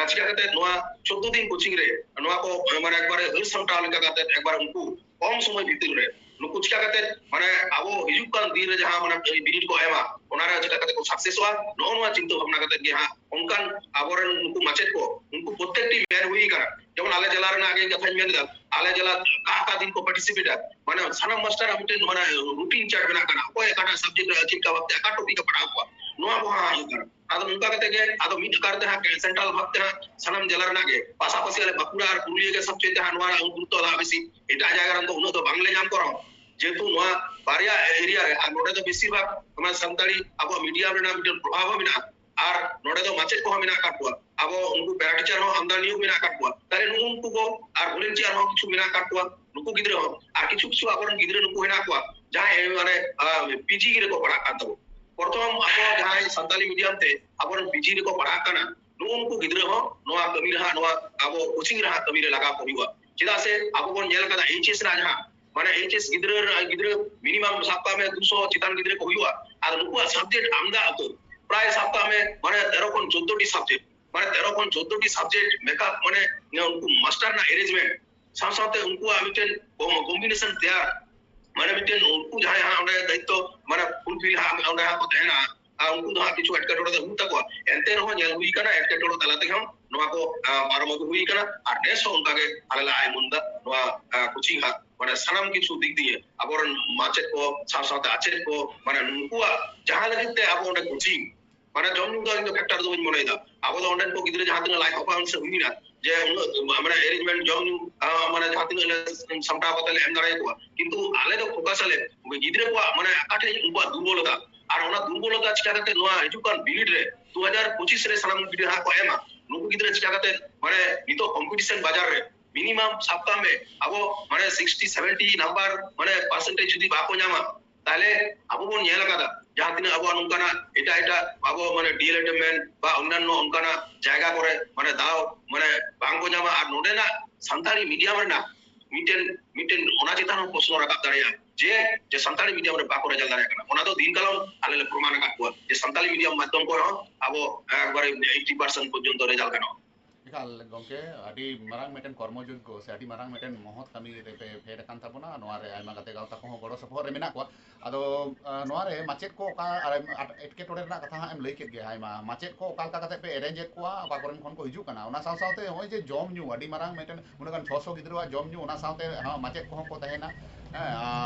ᱪᱤᱠᱟ ᱠᱟᱛᱮ ᱱᱚᱣᱟ ᱪᱳᱫᱽᱫᱳ ᱫᱤᱱ ᱠᱳᱪᱤᱝ ᱨᱮ ᱱᱚᱣᱟ ᱠᱚ ᱢᱟᱱᱮ ᱮᱠᱵᱟᱨᱮ ᱦᱟᱹᱨ ᱥᱟᱢᱴᱟᱣ ᱞᱮᱠᱟ ᱠᱟᱛᱮ ᱮᱠᱵᱟᱨ ᱩᱱᱠᱩ ᱠᱚᱢ ᱥᱚᱢᱚᱭ ᱵᱷᱤᱛᱤᱨ ᱨᱮ ᱱᱩᱠᱩ ᱪᱤᱠᱟ ᱠᱟᱛᱮ ᱢᱟᱱᱮ ᱟᱵᱚ ᱦᱤᱡᱩᱜ ᱠᱟᱱ ᱫᱤᱱ ᱨᱮ ᱡᱟᱦᱟᱸ ᱢᱟᱱᱮ ᱵᱤᱱᱤᱰ ᱠᱚ ᱮᱢᱟ ᱚᱱᱟ ᱨᱮ ᱪᱤᱠᱟ ᱠᱟᱛᱮ ᱠᱚ ᱥᱟᱠᱥᱮᱥᱚᱜᱼᱟ, ᱱᱚᱜᱼᱚ ᱱᱚᱣᱟ ᱪᱤᱱᱛᱟᱹ ᱵᱷᱟᱵᱽᱱᱟ ᱠᱟᱛᱮ ᱜᱮ ᱦᱟᱸᱜ ᱚᱱᱠᱟᱱ ᱟᱵᱚᱨᱮᱱ ᱱᱩᱠᱩ ᱢᱟᱪᱮᱫ ᱠᱚ ᱩᱱᱠᱩ ᱯᱨᱚᱛᱮᱠᱴᱤ ᱢᱮᱱ ᱦᱩᱭ ᱟᱠᱟᱱᱟ᱾ ᱡᱮᱢᱚᱱ ᱟᱞᱮ ᱡᱮᱞᱟ ᱨᱮᱱᱟᱜ ᱜᱮ ᱠᱟᱛᱷᱟᱧ ᱢᱮᱱ ᱮᱫᱟ, ᱟᱞᱮ ᱡᱮᱞᱟ ᱚᱠᱟ ᱚᱠᱟ ᱫᱤᱱ ᱠᱚ ᱯᱟᱨᱴᱤᱥᱤᱯᱮᱴᱟ, ᱢᱟᱱᱮ ᱥᱟᱱᱟᱢ ᱢᱟᱥᱴᱟᱨᱟᱜ ᱢᱤᱫᱴᱮᱱ ᱢᱟᱱᱮ ᱨᱩᱴᱤᱱ ᱪᱟᱨᱴ ᱢᱮᱱᱟᱜ ᱠᱟᱱᱟ, ᱚᱠᱚᱭ ᱚᱠᱟᱴᱟᱜ ᱥᱟᱵᱡᱮᱠᱴ ᱨᱮ ᱪᱮᱫ ᱞᱮᱠᱟ ᱵᱷᱟᱵᱛᱮ ᱚᱠᱟ ᱴᱚᱯᱤᱠ ᱮ ᱯᱟᱲᱦᱟᱣ ᱠᱚᱣᱟ, ᱱᱚᱣᱟ ᱠᱚ ᱦᱟᱸᱜ ᱦᱩᱭᱩᱜ ᱠᱟᱱᱟ᱾ ᱟᱫᱚ ᱱᱚᱝᱠᱟ ᱠᱟᱛᱮ ᱜᱮ ᱟᱫᱚ ᱢᱤᱫ ᱠᱟᱨ ᱛᱮ ᱦᱟᱸᱜ ᱥᱮᱱᱴᱨᱟᱞ ᱵᱷᱟᱵ ᱛᱮ ᱦᱟᱸᱜ ᱥᱟᱱᱟᱢ ᱡᱮᱞᱟ ᱨᱮᱱᱟᱜ ᱜᱮ ᱯᱟᱥᱟᱯᱟᱥᱤ ᱟᱞᱮ ᱵᱟᱸᱠᱩᱲᱟ ᱟᱨ ᱯᱩᱨᱩᱞᱤᱭᱟᱹ ᱜᱮ ᱥᱚᱵᱪᱮᱭᱮ ᱦᱟᱸᱜ ᱱᱚᱣᱟ ᱨᱮᱱᱟᱜ ᱜᱩᱨᱩᱛᱛᱚ ᱫᱚ ᱵᱮᱥᱤ, ᱮᱴᱟᱜ ᱡᱟᱭᱜᱟ ᱨᱮᱱ ᱫᱚ ᱩᱱᱟᱹᱜ ᱫᱚ ᱵᱟᱝᱞᱮ ᱧᱟᱢ ᱠᱚ ᱨᱮᱦᱚᱸ, ᱡᱮᱦᱮᱛᱩ ᱱᱚᱣᱟ ᱵᱟᱨᱭᱟ ᱮᱨᱤᱭᱟ ᱨᱮ ᱟᱨ ᱱᱚᱰᱮ ᱫᱚ ᱵᱮᱥᱤᱨ ᱵᱷᱟᱜ ᱚᱱᱟ ᱥᱟᱱᱛᱟᱲᱤ ᱟᱵᱚᱣᱟᱜ ᱢᱤᱰᱤᱭᱟᱢ ᱨᱮᱱᱟᱜ ᱢᱤᱫᱴᱮᱱ ᱯᱨᱚᱵᱷᱟᱵ ᱦᱚᱸ ᱢᱮᱱᱟᱜᱼᱟ᱾ ᱟᱨ ᱱᱚᱰᱮ ᱫᱚ ᱢᱟᱪᱮᱫ ᱠᱚᱦᱚᱸ ᱢᱮᱱᱟᱜ ᱟᱠᱟᱫ ᱠᱚᱣᱟ, ᱟᱵᱚ ᱩᱱᱠᱩ ᱯᱮᱨᱟ ᱴᱤᱪᱟᱨ ᱦᱚᱸ ᱟᱢᱫᱟ ᱱᱤᱭᱳᱜ ᱢᱮᱱᱟᱜ ᱟᱠᱟᱫ ᱠᱚᱣᱟ᱾ ᱛᱟᱦᱞᱮ ᱱᱩᱜᱼᱩ ᱱᱩᱠᱩ ᱠᱚ ᱟᱨ ᱵᱷᱚᱞᱮᱱᱴᱤᱭᱟᱨ ᱦᱚᱸ ᱠᱤᱪᱷᱩ ᱢᱮᱱᱟᱜ ᱟᱠᱟᱫ ᱠᱚᱣᱟ, ᱱᱩᱠᱩ ᱜᱤᱫᱽᱨᱟᱹ ᱦᱚᱸ ᱟᱨ ᱠᱤᱪᱷᱩ ᱠᱤᱪᱷᱩ ᱟᱵᱚᱨᱮᱱ ᱜᱤᱫᱽᱨᱟᱹ ᱱᱩᱠᱩ ᱦᱮᱱᱟᱜ ᱠᱚᱣᱟ ᱡᱟᱦᱟᱸᱭ ᱢᱟᱱᱮ ᱯᱤᱡᱤ ᱨᱮᱠᱚ ᱯᱟᱲᱦᱟᱜ ᱠᱟᱱ ᱛᱟᱵᱚᱱᱟ᱾ ᱯᱨᱚᱛᱷᱚᱢ ᱟᱵᱚ ᱡᱟᱦᱟᱸᱭ ᱥᱟᱱᱛᱟᱞᱤ ᱢᱤᱰᱤᱭᱟᱢ ᱛᱮ ᱟᱵᱚᱨᱮᱱ ᱯᱤᱡᱤ ᱨᱮᱠᱚ ᱯᱟᱲᱦᱟᱜ ᱠᱟᱱᱟ, ᱱᱩᱜᱼᱩ ᱱᱩᱠᱩ ᱜᱤᱫᱽᱨᱟᱹ ᱦᱚᱸ ᱱᱚᱣᱟ ᱠᱟᱹᱢᱤ ᱨᱮ ᱦᱟᱸᱜ, ᱱᱚᱣᱟ ᱟᱵᱚ ᱠᱳᱪᱤᱝ ᱨᱮ ᱦᱟᱸᱜ ᱠᱟᱹᱢᱤ ᱨᱮ ᱞᱟᱜᱟᱣ ᱠᱚ ᱦᱩᱭᱩᱜᱼᱟ᱾ ᱪᱮᱫᱟᱜ ᱥᱮ ᱟᱵᱚ ᱵᱚᱱ ᱧᱮᱞ ᱠᱟᱫᱟ ᱮᱭᱤᱪ ᱮᱥ ᱨᱮᱱᱟᱜ ᱡᱟᱦᱟᱸ ᱢᱟᱱᱮ ᱮᱭᱤᱪ ᱮᱥ ᱜᱤᱫᱽᱨᱟᱹ ᱨᱮᱱᱟᱜ ᱜᱤᱫᱽᱨᱟᱹ ᱢᱤᱱᱤᱢᱟᱢ ᱥᱟᱵ ᱠᱟᱜ ᱢᱮ ᱫᱩᱥᱚ ᱪᱮᱛᱟᱱ ᱜᱤᱫᱽᱨᱟᱹ ᱠᱚ ᱦᱩᱭᱩᱜᱼᱟ᱾ ᱟᱨ ᱱᱩᱠᱩᱣᱟᱜ ᱥᱟᱵᱡᱮᱠᱴ ᱟᱢᱫᱟ ᱩᱛᱟᱹᱨ, ᱯᱨᱟᱭ ᱥᱟᱵ ᱠᱟᱜ ᱢᱮ ᱢᱟᱱᱮ ᱛᱮᱨᱚ ᱠᱷᱚᱱ ᱪᱳᱫᱽᱫᱳ ᱴᱤ ᱥᱟᱵᱡᱮᱠᱴ, ᱢᱟᱱᱮ ᱛᱮᱨᱚ ᱠᱷᱚᱱ ᱪᱳᱫᱽᱫᱳ ᱴᱤ ᱥᱟᱵᱡᱮᱠᱴ ᱢᱮᱠᱟᱯ ᱢᱟᱱᱮ ᱩᱱᱠᱩ ᱢᱟᱥᱴᱟᱨ ᱨᱮᱱᱟᱜ ᱮᱨᱮᱧᱡᱽᱢᱮᱱᱴ ᱥᱟᱶ ᱥᱟᱶᱛᱮ ᱩᱱᱠᱩᱣᱟᱜ ᱢᱤᱫᱴᱮᱱ ᱠᱚᱢ- ᱠᱚᱢᱵᱤᱱᱮᱥᱚᱱ ᱛᱮᱭᱟᱨ, ᱢᱟᱱᱮ ᱢᱤᱫᱴᱮᱱ ᱩᱱᱠᱩ ᱡᱟᱦᱟᱸᱭ ᱦᱟᱸᱜ ᱚᱸᱰᱮ ᱫᱟᱭᱤᱛᱛᱚ ᱢᱟᱱᱮ ᱯᱷᱩᱞᱯᱷᱤᱞ ᱦᱟᱸᱜ ᱚᱸᱰᱮ ᱦᱟᱸᱜ ᱠᱚ ᱛᱟᱦᱮᱱᱟ, ᱟᱨ ᱩᱱᱠᱩ ᱫᱚ ᱦᱟᱸᱜ ᱠᱤᱪᱷᱩ ᱮᱴᱠᱮᱴᱚᱬᱮ ᱫᱚ ᱦᱩᱭᱩᱜ ᱛᱟᱠᱚᱣᱟ᱾ ᱮᱱᱛᱮ ᱨᱮᱦᱚᱸ ᱧᱮᱞ ᱦᱩᱭ ᱠᱟᱱᱟ ᱮᱴᱠᱮᱴᱚᱬᱮ ᱛᱟᱞᱟ ᱛᱮᱜᱮ ᱦᱚᱸ ᱱᱚᱣᱟ ᱠᱚ ᱟᱸ, ᱯᱟᱨᱚᱢ ᱟᱹᱜᱩ ᱦᱩᱭ ᱠᱟᱱᱟ᱾ ᱟᱨ ᱱᱮᱥ ᱦᱚᱸ ᱚᱱᱠᱟ ᱜᱮ ᱟᱞᱮ ᱞᱮ ᱟᱭ ᱩᱢᱟᱹᱱ ᱫᱟ ᱱᱚᱣᱟ ᱟᱸ, ᱠᱳᱪᱤᱝ ᱦᱟᱸᱜ ᱢᱟᱱᱮ ᱥᱟᱱᱟᱢ ᱠᱤᱪᱷᱩ ᱫᱤᱠ ᱫᱤᱭᱮ ᱟᱵᱚᱨᱮᱱ ᱢᱟᱪᱮᱫ ᱠᱚ ᱥᱟᱶ ᱥᱟᱶᱛᱮ ᱟᱪᱮᱫ ᱠᱚ ᱢᱟᱱᱮ ᱱᱩᱠᱩᱣᱟᱜ ᱡᱟᱦᱟᱸ ᱞᱟᱹᱜᱤᱫ ᱛᱮ ᱟᱵᱚ ᱚᱸᱰᱮ ᱠᱳᱪᱤᱝ ᱢᱟᱱᱮ ᱡᱚᱢ ᱧᱩ ᱫᱚ ᱤᱧ ᱫᱚ ᱯᱷᱮᱠᱴᱟᱨ ᱫᱚ ᱵᱟᱹᱧ ᱢᱚᱱᱮᱭᱮᱫᱟ᱾ ᱟᱵᱚ ᱫᱚ ᱚᱸᱰᱮᱱ ᱠᱚ ᱜᱤᱫᱽᱨᱟᱹ ᱡᱟᱦᱟᱸ ᱛᱤᱱᱟᱹᱜ ᱞᱟᱡ ᱦᱚᱯᱚᱱ ᱥᱮ ᱦᱩᱭᱱᱟ ᱡᱮ ᱩᱱᱟᱹᱜ ᱢᱟᱱᱮ ᱮᱨᱮᱧᱡᱽᱢᱮᱱᱴ ᱡᱚᱢ ᱧᱩ ᱟᱸ, ᱢᱟᱱᱮ ᱡᱟᱦᱟᱸ ᱛᱤᱱᱟᱹᱜ ᱞᱮ ᱥᱟᱢᱴᱟᱣ ᱠᱟᱛᱮ ᱞᱮ ᱮᱢ ᱫᱟᱲᱮᱭᱟᱠᱚᱣᱟ, ᱠᱤᱱᱛᱩ ᱟᱞᱮ ᱫᱚ ᱯᱷᱳᱠᱟᱥ ᱟᱞᱮ ᱜᱤᱫᱽᱨᱟᱹ ᱠᱚᱣᱟᱜ ᱢᱟᱱᱮ ᱚᱠᱟ ᱴᱷᱮᱡ ᱩᱱᱠᱩᱣᱟᱜ ᱫᱩᱨᱵᱚᱞᱚᱛᱟ, ᱟᱨ ᱚᱱᱟ ᱫᱩᱨᱵᱚᱞᱚᱛᱟ ᱪᱤᱠᱟ ᱠᱟᱛᱮ ᱱᱚᱣᱟ ᱦᱤᱡᱩᱜ ᱠᱟᱱ ᱵᱤᱱᱤᱰ ᱨᱮ ᱫᱩ ᱦᱟᱡᱟᱨ ᱯᱚᱸᱪᱤᱥ ᱨᱮ ᱥᱟᱱᱟᱢ ᱜᱤᱫᱽᱨᱟᱹ ᱦᱟᱸᱜ ᱠᱚ ᱮᱢᱟ᱾ ᱱᱩᱠᱩ ᱜᱤᱫᱽᱨᱟᱹ ᱪᱤᱠᱟ ᱠᱟᱛᱮ ᱢᱟᱱᱮ ᱱᱤᱛᱚᱜ ᱠᱚᱢᱯᱤᱴᱤᱥᱚᱱ ᱵᱟᱡᱟᱨ ᱨᱮ ᱢᱤᱱᱤᱢᱟᱢ ᱥᱟᱵ ᱠᱟᱜ ᱢᱮ ᱟᱵᱚ ᱢᱟᱱᱮ ᱥᱤᱠᱥᱴᱤ ᱥᱮᱵᱷᱮᱱᱴᱤ ᱱᱟᱢᱵᱟᱨ ᱢᱟᱱᱮ ᱯᱟᱨᱥᱮᱱᱴᱮᱡᱽ ᱡᱩᱫᱤ ᱵᱟᱠᱚ ᱧᱟᱢᱟ, ᱛᱟᱦᱞᱮ ᱟᱵᱚ ᱵᱚᱱ ᱧᱮᱞ ᱟᱠᱟᱫᱟ, ᱡᱟᱦᱟᱸ ᱛᱤᱱᱟᱹᱜ ᱟᱵᱚᱣᱟᱜ ᱱᱚᱝᱠᱟᱱᱟᱜ ᱮᱴᱟᱜ ᱮᱴᱟᱜ ᱟᱵᱚ ᱢᱟᱱᱮ ᱰᱤᱮᱞᱮᱰ ᱢᱮᱱ ᱵᱟ ᱚᱱᱱᱟᱱᱚ ᱚᱱᱠᱟᱱᱟᱜ ᱡᱟᱭᱜᱟ ᱠᱚᱨᱮ ᱢᱟᱱᱮ ᱫᱟᱣ ᱢᱟᱱᱮ ᱵᱟᱝ ᱠᱚ ᱧᱟᱢᱟ, ᱟᱨ ᱱᱚᱰᱮᱱᱟᱜ ᱥᱟᱱᱛᱟᱲᱤ ᱢᱤᱰᱤᱭᱟᱢ ᱨᱮᱱᱟᱜ ᱢᱤᱫᱴᱮᱱ ᱢᱤᱫᱴᱮᱱ ᱚᱱᱟ ᱪᱮᱛᱟᱱ ᱦᱚᱸ ᱯᱨᱚᱥᱱᱚ ᱨᱟᱠᱟᱵ ᱫᱟᱲᱮᱭᱟᱜᱼᱟ ᱡᱮ ᱡᱮ ᱥᱟᱱᱛᱟᱲᱤ ᱢᱤᱰᱤᱭᱟᱢ ᱨᱮ ᱵᱟᱠᱚ ᱨᱮᱡᱟᱞᱴ ᱫᱟᱲᱮᱭᱟᱜ ᱠᱟᱱᱟ᱾ ᱚᱱᱟ ᱫᱚ ᱫᱤᱱ ᱠᱟᱞᱚᱢ ᱟᱞᱮ ᱞᱮ ᱯᱨᱚᱢᱟᱱ ᱟᱠᱟᱫ ᱠᱚᱣᱟ ᱡᱮ ᱥᱟᱱᱛᱟᱲᱤ ᱢᱤᱰᱤᱭᱟᱢ ᱢᱟᱫᱽᱫᱷᱚᱢ ᱠᱚᱨᱮ ᱦᱚᱸ ᱟᱵᱚ ᱮᱠᱵᱟᱨᱮ ᱮᱭᱤᱴᱴᱤ ᱯᱟᱨᱥᱮᱱᱴ ᱯᱚᱨᱡᱚᱱᱛᱚ ᱨᱮᱡᱟᱞᱴ ᱜᱟᱱᱚᱜᱼᱟ᱾ ᱮᱠᱟᱞ ᱜᱚᱢᱠᱮ, ᱟᱹᱰᱤ ᱢᱟᱨᱟᱝ ᱢᱤᱫᱴᱮᱱ ᱠᱚᱨᱢᱚ ᱡᱳᱜᱽᱜᱚ ᱥᱮ ᱟᱹᱰᱤ ᱢᱟᱨᱟᱝ ᱢᱤᱫᱴᱮᱱ ᱢᱚᱦᱚᱛ ᱠᱟᱹᱢᱤ ᱨᱮᱯᱮ ᱯᱷᱮᱰ ᱟᱠᱟᱱ ᱛᱟᱵᱚᱱᱟ᱾ ᱱᱚᱣᱟ ᱨᱮ ᱟᱭᱢᱟ ᱜᱟᱛᱮ ᱜᱟᱶᱛᱟ ᱠᱚᱦᱚᱸ ᱜᱚᱲᱚ ᱥᱚᱯᱚᱦᱚᱫ ᱨᱮ ᱢᱮᱱᱟᱜ ᱠᱚᱣᱟ᱾ ᱟᱫᱚ ᱟᱸ, ᱱᱚᱣᱟ ᱨᱮ ᱢᱟᱪᱮᱫ ᱠᱚ ᱚᱠᱟ ᱟᱨ ᱮᱴᱠᱮᱴᱚᱬᱮ ᱨᱮᱱᱟᱜ ᱠᱟᱛᱷᱟ ᱦᱟᱸᱜ ᱮᱢ ᱞᱟᱹᱭ ᱠᱮᱫ ᱜᱮᱭᱟ, ᱟᱭᱢᱟ ᱢᱟᱪᱮᱫ ᱠᱚ ᱚᱠᱟ ᱞᱮᱠᱟ ᱠᱟᱛᱮ ᱯᱮ ᱮᱨᱮᱧᱡᱽ ᱮᱫ ᱠᱚᱣᱟ, ᱚᱠᱟ ᱠᱚᱨᱮᱱ ᱠᱷᱚᱱ ᱠᱚ ᱦᱤᱡᱩᱜ ᱠᱟᱱᱟ, ᱚᱱᱟ ᱥᱟᱶ ᱥᱟᱶᱛᱮ ᱱᱚᱜᱼᱚᱭ ᱡᱮ ᱡᱚᱢ ᱧᱩ ᱟᱹᱰᱤ ᱢᱟᱨᱟᱝ ᱢᱤᱫᱴᱮᱱ ᱩᱱᱟᱹᱜ ᱜᱟᱱ ᱪᱷᱚᱥᱚ ᱜᱤᱫᱽᱨᱟᱹᱣᱟᱜ ᱡᱚᱢ ᱧᱩ, ᱚᱱᱟ ᱥᱟᱶᱛᱮ ᱦᱚᱸ ᱢᱟᱪᱮᱫ ᱠᱚᱦᱚᱸ ᱠᱚ ᱛᱟᱦᱮᱱᱟ, ᱦᱮᱸ,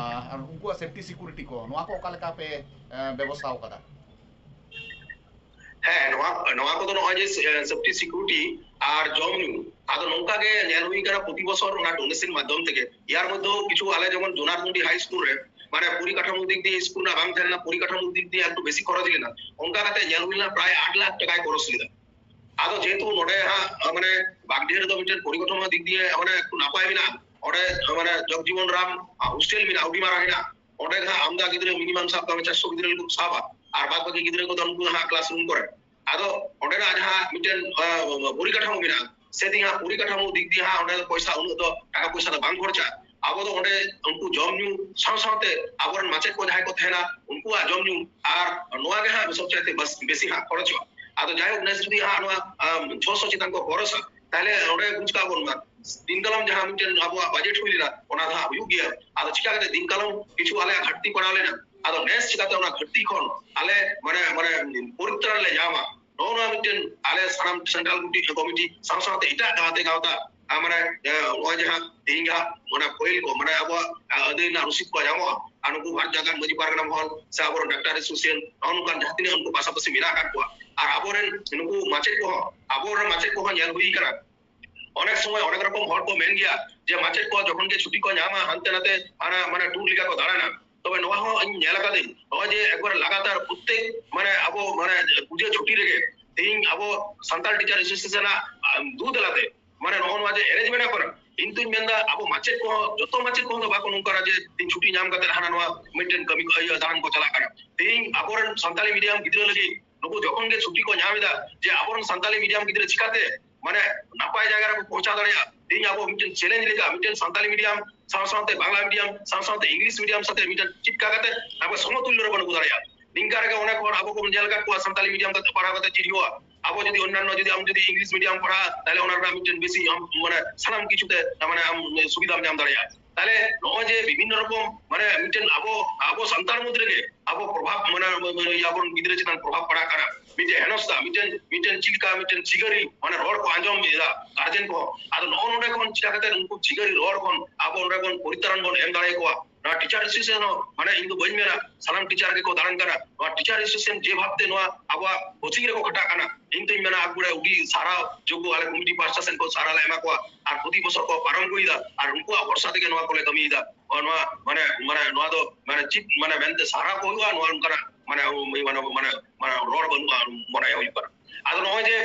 ᱟᱨ ᱩᱱᱠᱩᱣᱟᱜ ᱥᱮᱯᱴᱤ ᱥᱤᱠᱩᱨᱤᱴᱤ ᱠᱚ, ᱱᱚᱣᱟ ᱠᱚ ᱚᱠᱟ ᱞᱮᱠᱟ ᱯᱮ ᱮᱸ, ᱵᱮᱵᱚᱥᱛᱷᱟ ᱟᱠᱟᱫᱟ? ᱦᱮᱸ, ᱱᱚᱣᱟ ᱱᱚᱣᱟ ᱠᱚᱫᱚ ᱱᱚᱜᱼᱚᱭ ᱡᱮ ᱥᱮᱯᱴᱤ ᱥᱤᱠᱩᱨᱤᱴᱤ ᱟᱨ ᱡᱚᱢ ᱧᱩ, ᱟᱫᱚ ᱱᱚᱝᱠᱟ ᱜᱮ ᱧᱮᱞ ᱦᱩᱭ ᱠᱟᱱᱟ ᱯᱨᱚᱛᱤ ᱵᱚᱪᱷᱚᱨ ᱚᱱᱟ ᱰᱳᱱᱮᱥᱚᱱ ᱢᱟᱫᱽᱫᱷᱚᱢ ᱛᱮᱜᱮ᱾ ᱮᱭᱟᱨ ᱢᱚᱫᱽᱫᱷᱮ ᱠᱤᱪᱷᱩ ᱟᱞᱮ ᱡᱮᱢᱚᱱ ᱡᱳᱱᱟᱨ ᱢᱩᱰᱤ ᱦᱟᱭ ᱥᱠᱩᱞ ᱨᱮ ᱢᱟᱱᱮ ᱯᱚᱨᱤᱠᱟᱴᱷᱟᱢᱳ ᱫᱤᱠ ᱫᱤᱭᱮ ᱥᱠᱩᱞ ᱨᱮᱱᱟᱜ ᱵᱟᱝ ᱛᱟᱦᱮᱸ ᱞᱮᱱᱟ, ᱯᱚᱨᱤᱠᱟᱴᱷᱟᱢᱳ ᱫᱤᱠ ᱫᱤᱭᱮ ᱮᱠᱴᱩ ᱵᱮᱥᱤ ᱠᱷᱚᱨᱚᱪ ᱞᱮᱱᱟ, ᱚᱱᱠᱟ ᱠᱟᱛᱮ ᱧᱮᱞ ᱦᱩᱭ ᱞᱮᱱᱟ ᱯᱨᱟᱭ ᱟᱴ ᱞᱟᱠᱷ ᱴᱟᱠᱟᱭ ᱠᱷᱚᱨᱚᱪ ᱞᱮᱫᱟ᱾ ᱟᱫᱚ ᱡᱮᱦᱮᱛᱩ ᱱᱚᱰᱮ ᱦᱟᱸᱜ ᱢᱟᱱᱮ ᱵᱟᱜᱰᱤᱦᱟᱹ ᱨᱮᱫᱚ ᱢᱤᱫᱴᱮᱱ ᱯᱚᱨᱤᱠᱟᱴᱷᱟᱢᱳ ᱫᱤᱠ ᱫᱤᱭᱮ ᱢᱟᱱᱮ ᱮᱠᱴᱩ ᱱᱟᱯᱟᱭ ᱢᱮᱱᱟᱜᱼᱟ, ᱚᱸᱰᱮ ᱢᱟᱱᱮ ᱡᱚᱜᱽᱡᱤᱵᱚᱱ ᱨᱟᱢ ᱦᱳᱥᱴᱮᱞ ᱢᱮᱱᱟᱜᱼᱟ, ᱟᱹᱰᱤ ᱢᱟᱨᱟᱝ ᱦᱮᱱᱟᱜᱼᱟ, ᱚᱸᱰᱮ ᱜᱮ ᱦᱟᱸᱜ ᱟᱢᱫᱟ ᱜᱤᱫᱽᱨᱟᱹ ᱢᱤᱱᱤᱢᱟᱢ ᱥᱟᱵ ᱠᱟᱜ ᱢᱮ ᱪᱟᱨᱥᱚ ᱜᱤᱫᱽᱨᱟᱹ ᱠᱚ ᱥᱟᱵᱟ, ᱟᱨ ᱵᱟᱫ ᱵᱟᱹᱠᱤ ᱜᱤᱫᱽᱨᱟᱹ ᱠᱚᱫᱚ ᱩᱱᱠᱩ ᱫᱚ ᱦᱟᱸᱜ ᱠᱞᱟᱥ ᱨᱩᱢ ᱠᱚᱨᱮ᱾ ᱟᱫᱚ ᱚᱸᱰᱮᱱᱟᱜ ᱡᱟᱦᱟᱸ ᱢᱤᱫᱴᱮᱱ ᱟᱸ, ᱯᱚᱨᱤᱠᱟᱴᱷᱟᱢᱳ ᱢᱮᱱᱟᱜᱼᱟ, ᱥᱮ ᱛᱮᱦᱮᱧ ᱦᱟᱸᱜ ᱯᱚᱨᱤᱠᱟᱴᱷᱟᱢᱳ ᱫᱤᱠ ᱫᱤᱭᱮ ᱦᱟᱸᱜ ᱚᱸᱰᱮ ᱫᱚ ᱯᱚᱭᱥᱟ ᱩᱱᱟᱹᱜ ᱫᱚ ᱴᱟᱠᱟ ᱯᱚᱭᱥᱟ ᱫᱚ ᱵᱟᱝ ᱠᱷᱚᱨᱪᱟ᱾ ᱟᱵᱚ ᱫᱚ ᱚᱸᱰᱮ ᱩᱱᱠᱩ ᱡᱚᱢ ᱧᱩ ᱥᱟᱶ ᱥᱟᱶᱛᱮ ᱟᱵᱚᱨᱮᱱ ᱢᱟᱪᱮᱫ ᱠᱚ ᱡᱟᱦᱟᱸᱭ ᱠᱚ ᱛᱟᱦᱮᱱᱟ ᱩᱱᱠᱩᱣᱟᱜ ᱡᱚᱢ ᱧᱩ, ᱟᱨ ᱱᱚᱣᱟ ᱜᱮ ᱦᱟᱸᱜ ᱥᱚᱵ ᱪᱟᱭᱛᱮ ᱵᱟᱥ-, ᱵᱮᱥᱤ ᱦᱟᱸᱜ ᱠᱷᱚᱨᱚᱪᱚᱜᱼᱟ᱾ ᱟᱫᱚ ᱡᱟᱭᱦᱳᱠ, ᱱᱮᱥ ᱡᱩᱫᱤ ᱦᱟᱸᱜ ᱱᱚᱣᱟ ᱟᱸ, ᱪᱷᱚᱥᱚ ᱪᱮᱛᱟᱱ ᱠᱚ ᱠᱷᱚᱨᱚᱪᱟ, ᱛᱟᱦᱞᱮ ᱚᱸᱰᱮ ᱵᱩᱡᱽ ᱠᱟᱜ ᱵᱚᱱ ᱢᱟ, ᱫᱤᱱ ᱠᱟᱞᱚᱢ ᱡᱟᱦᱟᱸ ᱢᱤᱫᱴᱮᱱ ᱟᱵᱚᱣᱟᱜ ᱵᱟᱡᱮᱴ ᱦᱩᱭ ᱞᱮᱱᱟ, ᱚᱱᱟ ᱫᱚ ᱦᱟᱸᱜ ᱦᱩᱭᱩᱜ ᱜᱮᱭᱟ᱾ ᱟᱫᱚ ᱪᱤᱠᱟ ᱠᱟᱛᱮ ᱫᱤᱱ ᱠᱟᱞᱚᱢ ᱠᱤᱪᱷᱩ ᱟᱞᱮᱭᱟᱜ ᱜᱷᱟᱴᱛᱤ ᱯᱟᱲᱟᱣ ᱞᱮᱱᱟ, ᱟᱫᱚ ᱱᱮᱥ ᱪᱤᱠᱟᱛᱮ ᱚᱱᱟ ᱜᱷᱟᱴᱛᱤ ᱠᱷᱚᱱ ᱟᱞᱮ ᱢᱟᱱᱮ, ᱢᱟᱱᱮ ᱯᱚᱨᱤᱛᱨᱟᱱ ᱞᱮ ᱧᱟᱢᱟ, ᱱᱚᱜᱼᱚ ᱱᱚᱣᱟ ᱢᱤᱫᱴᱮᱱ ᱟᱞᱮ ᱥᱟᱱᱟᱢ ᱥᱮᱱᱴᱨᱟᱞ ᱠᱚᱢᱤᱴᱤ, ᱠᱚᱢᱤᱴᱤ ᱥᱟᱶ ᱥᱟᱶᱛᱮ ᱮᱴᱟᱜ ᱜᱟᱛᱮ ᱜᱟᱶᱛᱟ, ᱟᱨ ᱢᱟᱱᱮ, ᱮ, ᱱᱚᱜᱼᱚᱭ ᱡᱟᱦᱟᱸ ᱛᱮᱦᱮᱧ ᱡᱟᱦᱟᱸ ᱚᱱᱟ ᱯᱷᱟᱭᱤᱞ ᱠᱚ, ᱢᱟᱱᱮ ᱟᱵᱚᱣᱟᱜ, ᱮ, ᱟᱹᱫᱟᱹᱭ ᱨᱮᱱᱟᱜ ᱨᱚᱥᱤᱫ ᱠᱚ ᱧᱟᱢᱚᱜᱼᱟ, ᱟᱨ ᱱᱩᱠᱩ ᱵᱷᱟᱨᱚᱛ ᱡᱟᱠᱟᱛ ᱢᱟᱹᱡᱷᱤ ᱯᱟᱨᱜᱟᱱᱟ ᱢᱚᱦᱚᱞ ᱥᱮ ᱟᱵᱚᱨᱮᱱ ᱰᱟᱠᱛᱟᱨ ᱮᱥᱳᱥᱤᱭᱮᱥᱚᱱ, ᱱᱚᱜᱼᱚ ᱱᱚᱝᱠᱟᱱ ᱡᱟᱦᱟᱸ ᱛᱤᱱᱟᱹᱜ ᱩᱱᱠᱩ ᱯᱟᱥᱟᱯᱟᱥᱤ ᱢᱮᱱᱟᱜ ᱟᱠᱟᱫ ᱠᱚᱣᱟ, ᱟᱨ ᱟᱵᱚᱨᱮᱱ ᱱᱩᱠᱩ ᱢᱟᱪᱮᱫ ᱠᱚᱦᱚᱸ, ᱟᱵᱚᱨᱮᱱ ᱢᱟᱪᱮᱫ ᱠᱚᱦᱚᱸ ᱧᱮᱞ ᱦᱩᱭ ᱟᱠᱟᱱᱟ, ᱚᱱᱮᱠ ᱥᱚᱢᱚᱭ ᱚᱱᱮᱠ ᱨᱚᱠᱚᱢ ᱦᱚᱲ ᱠᱚ ᱢᱮᱱ ᱜᱮᱭᱟ ᱡᱮ ᱢᱟᱪᱮᱫ ᱠᱚ ᱡᱚᱠᱷᱚᱱ ᱜᱮ ᱪᱷᱩᱴᱤ ᱠᱚ ᱧᱟᱢᱟ, ᱦᱟᱱᱛᱮ ᱱᱟᱛᱮ ᱦᱟᱱᱟ ᱢᱟᱱᱮ ᱴᱩᱨ ᱞᱮᱠᱟ ᱠᱚ ᱫᱟᱬᱟᱱᱟ᱾ ᱛᱚᱵᱮ ᱱᱚᱣᱟ ᱦᱚᱸ ᱤᱧ ᱧᱮᱞ ᱟᱠᱟᱫᱟᱹᱧ, ᱱᱚᱜᱼᱚᱭ ᱡᱮ ᱮᱠᱵᱟᱨ ᱞᱟᱜᱟᱛᱟᱨ ᱯᱨᱚᱛᱛᱮᱠ ᱢᱟᱱᱮ ᱟᱵᱚ ᱢᱟᱱᱮ ᱯᱩᱡᱟᱹ ᱪᱷᱩᱴᱤ ᱨᱮᱜᱮ ᱛᱮᱦᱤᱧ ᱟᱵᱚ ᱥᱟᱱᱛᱟᱲ ᱴᱤᱪᱟᱨ ᱮᱥᱳᱥᱤᱭᱮᱥᱚᱱ ᱟᱜ, ᱟᱢ, ᱫᱩ ᱛᱟᱞᱟᱛᱮ ᱢᱟᱱᱮ ᱱᱚᱜᱼᱚ ᱱᱚᱣᱟ ᱡᱮ arrangement ᱠᱟᱱᱟ, ᱤᱧ ᱫᱩᱧ ᱢᱮᱱᱫᱟ ᱟᱵᱚ ᱢᱟᱪᱮᱫ ᱠᱚᱦᱚᱸ, ᱡᱚᱛᱚ ᱢᱟᱪᱮᱫ ᱠᱚᱦᱚᱸ ᱫᱚ ᱵᱟᱠᱚ ᱱᱚᱝᱠᱟᱱᱟ ᱡᱮ ᱛᱮᱦᱮᱧ ᱪᱷᱩᱴᱤ ᱧᱟᱢ ᱠᱟᱛᱮ ᱦᱟᱱᱟ ᱱᱚᱣᱟ ᱢᱤᱫᱴᱮᱱ ᱠᱟᱹᱢᱤ ᱠᱚ, ᱤᱭᱟᱹ, ᱫᱟᱬᱟᱱ ᱠᱚ ᱪᱟᱞᱟᱜ ᱠᱟᱱᱟ᱾ ᱛᱮᱦᱮᱧ ᱟᱵᱚᱨᱮᱱ ᱥᱟᱱᱛᱟᱲᱤ medium ᱜᱤᱫᱽᱨᱟᱹ ᱞᱟᱹᱜᱤᱫ ᱱᱩᱠᱩ ᱡᱚᱠᱷᱚᱱ ᱜᱮ ᱪᱷᱩᱴᱤ ᱠᱚ ᱧᱟᱢ ᱮᱫᱟ, ᱡᱮ ᱟᱵᱚᱨᱮᱱ ᱥᱟᱱᱛᱟᱲᱤ medium ᱜᱤᱫᱽᱨᱟᱹ ᱪᱤᱠᱟᱛᱮ ᱢᱟᱱᱮ ᱱᱟᱯᱟᱭ ᱡᱟᱭᱜᱟ ᱨᱮᱠᱚ ᱯᱳᱸᱪᱷᱟᱣ ᱫᱟᱲᱮᱭᱟᱜᱼᱟ? ᱛᱮᱦᱮᱧ ᱟᱵᱚ ᱢᱤᱫᱴᱮᱱ challenge ᱞᱮᱠᱟ ᱢᱤᱫᱴᱮᱱ ᱥᱟᱱᱛᱟᱲᱤ medium ᱥᱟᱶ ᱥᱟᱶᱛᱮ ᱵᱟᱝᱞᱟ medium ᱥᱟᱶ ᱥᱟᱶᱛᱮ English medium ᱥᱟᱛᱮ ᱢᱤᱫᱴᱮᱱ ᱪᱮᱫ ᱠᱟ ᱠᱟᱛᱮ ᱟᱵᱚ ᱥᱚᱢᱚᱛᱩᱞᱞᱚ ᱨᱮᱵᱚᱱ ᱟᱹᱜᱩ ᱫᱟᱲᱮᱭᱟᱜᱼᱟ᱾ ᱱᱤᱝᱠᱟ ᱨᱮᱜᱮ ᱚᱱᱮᱠ ᱦᱚᱲ ᱟᱵᱚ ᱠᱚ ᱧᱮᱞ ᱟᱠᱟᱫ ᱠᱚᱣᱟ ᱥᱟᱱᱛᱟᱲᱤ medium ᱛᱮ ᱯᱟᱲᱦᱟᱣ ᱠᱟᱛᱮ ᱪᱮᱫ ᱦᱩᱭᱩᱜᱼᱟ? ᱟᱵᱚ ᱡᱩᱫᱤ ᱚᱱᱱᱟᱱᱚ ᱡᱩᱫᱤ ᱟᱢ ᱡᱩᱫᱤ English medium ᱯᱟᱲᱦᱟᱜᱼᱟ, ᱛᱟᱦᱞᱮ ᱚᱱᱟ ᱨᱮᱱᱟᱜ ᱢᱤᱫᱴᱮᱱ ᱵᱮᱥᱤ ᱟᱢ ᱢᱟᱱᱮ ᱥᱟᱱᱟᱢ ᱠᱤᱪᱷᱩ ᱛᱮ ᱢᱟᱱᱮ ᱟᱢ ᱥᱩᱵᱤᱫᱷᱟᱢ ᱧᱟᱢ ᱫᱟᱲᱮᱭᱟᱜᱼᱟ᱾ ᱛᱟᱦᱞᱮ ᱱᱚᱜᱼᱚᱭ ᱡᱮ ᱵᱤᱵᱷᱤᱱᱱᱚ ᱨᱚᱠᱚᱢ ᱢᱟᱱᱮ ᱢᱤᱫᱴᱮᱱ ᱟᱵᱚ, ᱟᱵᱚ ᱥᱟᱱᱛᱟᱲ ᱢᱚᱫᱽᱫᱷᱮ ᱨᱮᱜᱮ ᱟᱵᱚ ᱯᱨᱚᱵᱷᱟᱵ ᱢᱟᱱᱮ, ᱢᱟᱱᱮ ᱟᱵᱚᱨᱮᱱ ᱜᱤᱫᱽᱨᱟᱹ ᱪᱮᱛᱟᱱ ᱯᱨᱚᱵᱷᱟᱵ ᱯᱟᱲᱟᱜ ᱠᱟᱱᱟ, ᱢᱤᱫᱴᱮᱱ ᱦᱮᱱᱚᱥᱛᱟ, ᱢᱤᱫᱴᱮᱱ, ᱢᱤᱫᱴᱮᱱ ᱪᱮᱫ ᱞᱮᱠᱟ ᱢᱤᱫᱴᱮᱱ ᱪᱤᱜᱟᱹᱨᱤ ᱢᱟᱱᱮ ᱨᱚᱲ ᱠᱚ ᱟᱸᱡᱚᱢ ᱮᱫᱟ ᱜᱟᱨᱡᱮᱱ ᱠᱚ᱾ ᱟᱫᱚ ᱱᱚᱜᱼᱚ ᱱᱚᱰᱮ ᱠᱷᱚᱱ ᱪᱤᱠᱟ ᱠᱟᱛᱮ ᱩᱱᱠᱩ ᱪᱤᱜᱟᱹᱨᱤ ᱨᱚᱲ ᱠᱷᱚᱱ ᱟᱵᱚ ᱚᱸᱰᱮ ᱵᱚᱱ ᱯᱚᱨᱤᱛᱨᱟᱱ ᱵᱚᱱ ᱮᱢ ᱫᱟᱲᱮᱭᱟᱠᱚᱣᱟ? ᱱᱚᱣᱟ teacher association ᱦᱚᱸ ᱢᱟᱱᱮ ᱤᱧ ᱫᱚ ᱵᱟᱹᱧ ᱢᱮᱱᱟ ᱥᱟᱱᱟᱢ teacher ᱜᱮᱠᱚ ᱫᱟᱬᱟᱱ ᱠᱟᱱᱟ᱾ ᱱᱚᱣᱟ teacher association ᱡᱮ ᱵᱷᱟᱵᱛᱮ ᱱᱚᱣᱟ ᱟᱵᱚᱣᱟᱜ coaching ᱨᱮᱠᱚ ᱠᱷᱟᱴᱟᱜ ᱠᱟᱱᱟ, ᱤᱧ ᱫᱚᱧ ᱢᱮᱱᱟ ᱟᱠᱚ ᱟᱹᱰᱤ ᱥᱟᱨᱦᱟᱣ ᱡᱳᱜᱽᱜᱚ, ᱟᱞᱮ committee ᱯᱟᱦᱴᱟ ᱥᱮᱱ ᱠᱷᱚᱱ ᱥᱟᱨᱦᱟᱣ ᱞᱮ ᱮᱢᱟ ᱠᱚᱣᱟ᱾ ᱟᱨ ᱯᱨᱚᱛᱤ ᱵᱚᱪᱷᱚᱨ ᱠᱚ ᱯᱟᱨᱚᱢ ᱟᱹᱜᱩᱭᱮᱫᱟ, ᱟᱨ ᱩᱱᱠᱩᱣᱟᱜ ᱵᱷᱚᱨᱥᱟ ᱛᱮᱜᱮ ᱱᱚᱣᱟ ᱠᱚᱞᱮ ᱠᱟᱹᱢᱤᱭᱮᱫᱟ᱾ ᱱᱚᱣᱟ ᱢᱟᱱᱮ, ᱢᱟᱱᱮ ᱱᱚᱣᱟ ᱫᱚ ᱢᱟᱱᱮ ᱪᱮᱫ ᱢᱟᱱᱮ ᱢᱮᱱᱛᱮ ᱥᱟᱨᱦᱟᱣ ᱠᱚ ᱦᱩᱭᱩᱜᱼᱟ, ᱱᱚᱣᱟ ᱚᱱᱠᱟᱱᱟᱜ ᱢᱟᱱᱮ, ᱢᱟᱱᱮ, ᱢᱟᱱᱮ, ᱢᱟᱱᱮ ᱨᱚᱲ ᱵᱟᱹᱱᱩᱜᱼᱟ, ᱢᱚᱱᱮ ᱦᱩᱭᱩᱜ ᱠᱟᱱᱟ᱾ ᱟᱫᱚ ᱱᱚᱜᱼᱚᱭ ᱡᱮ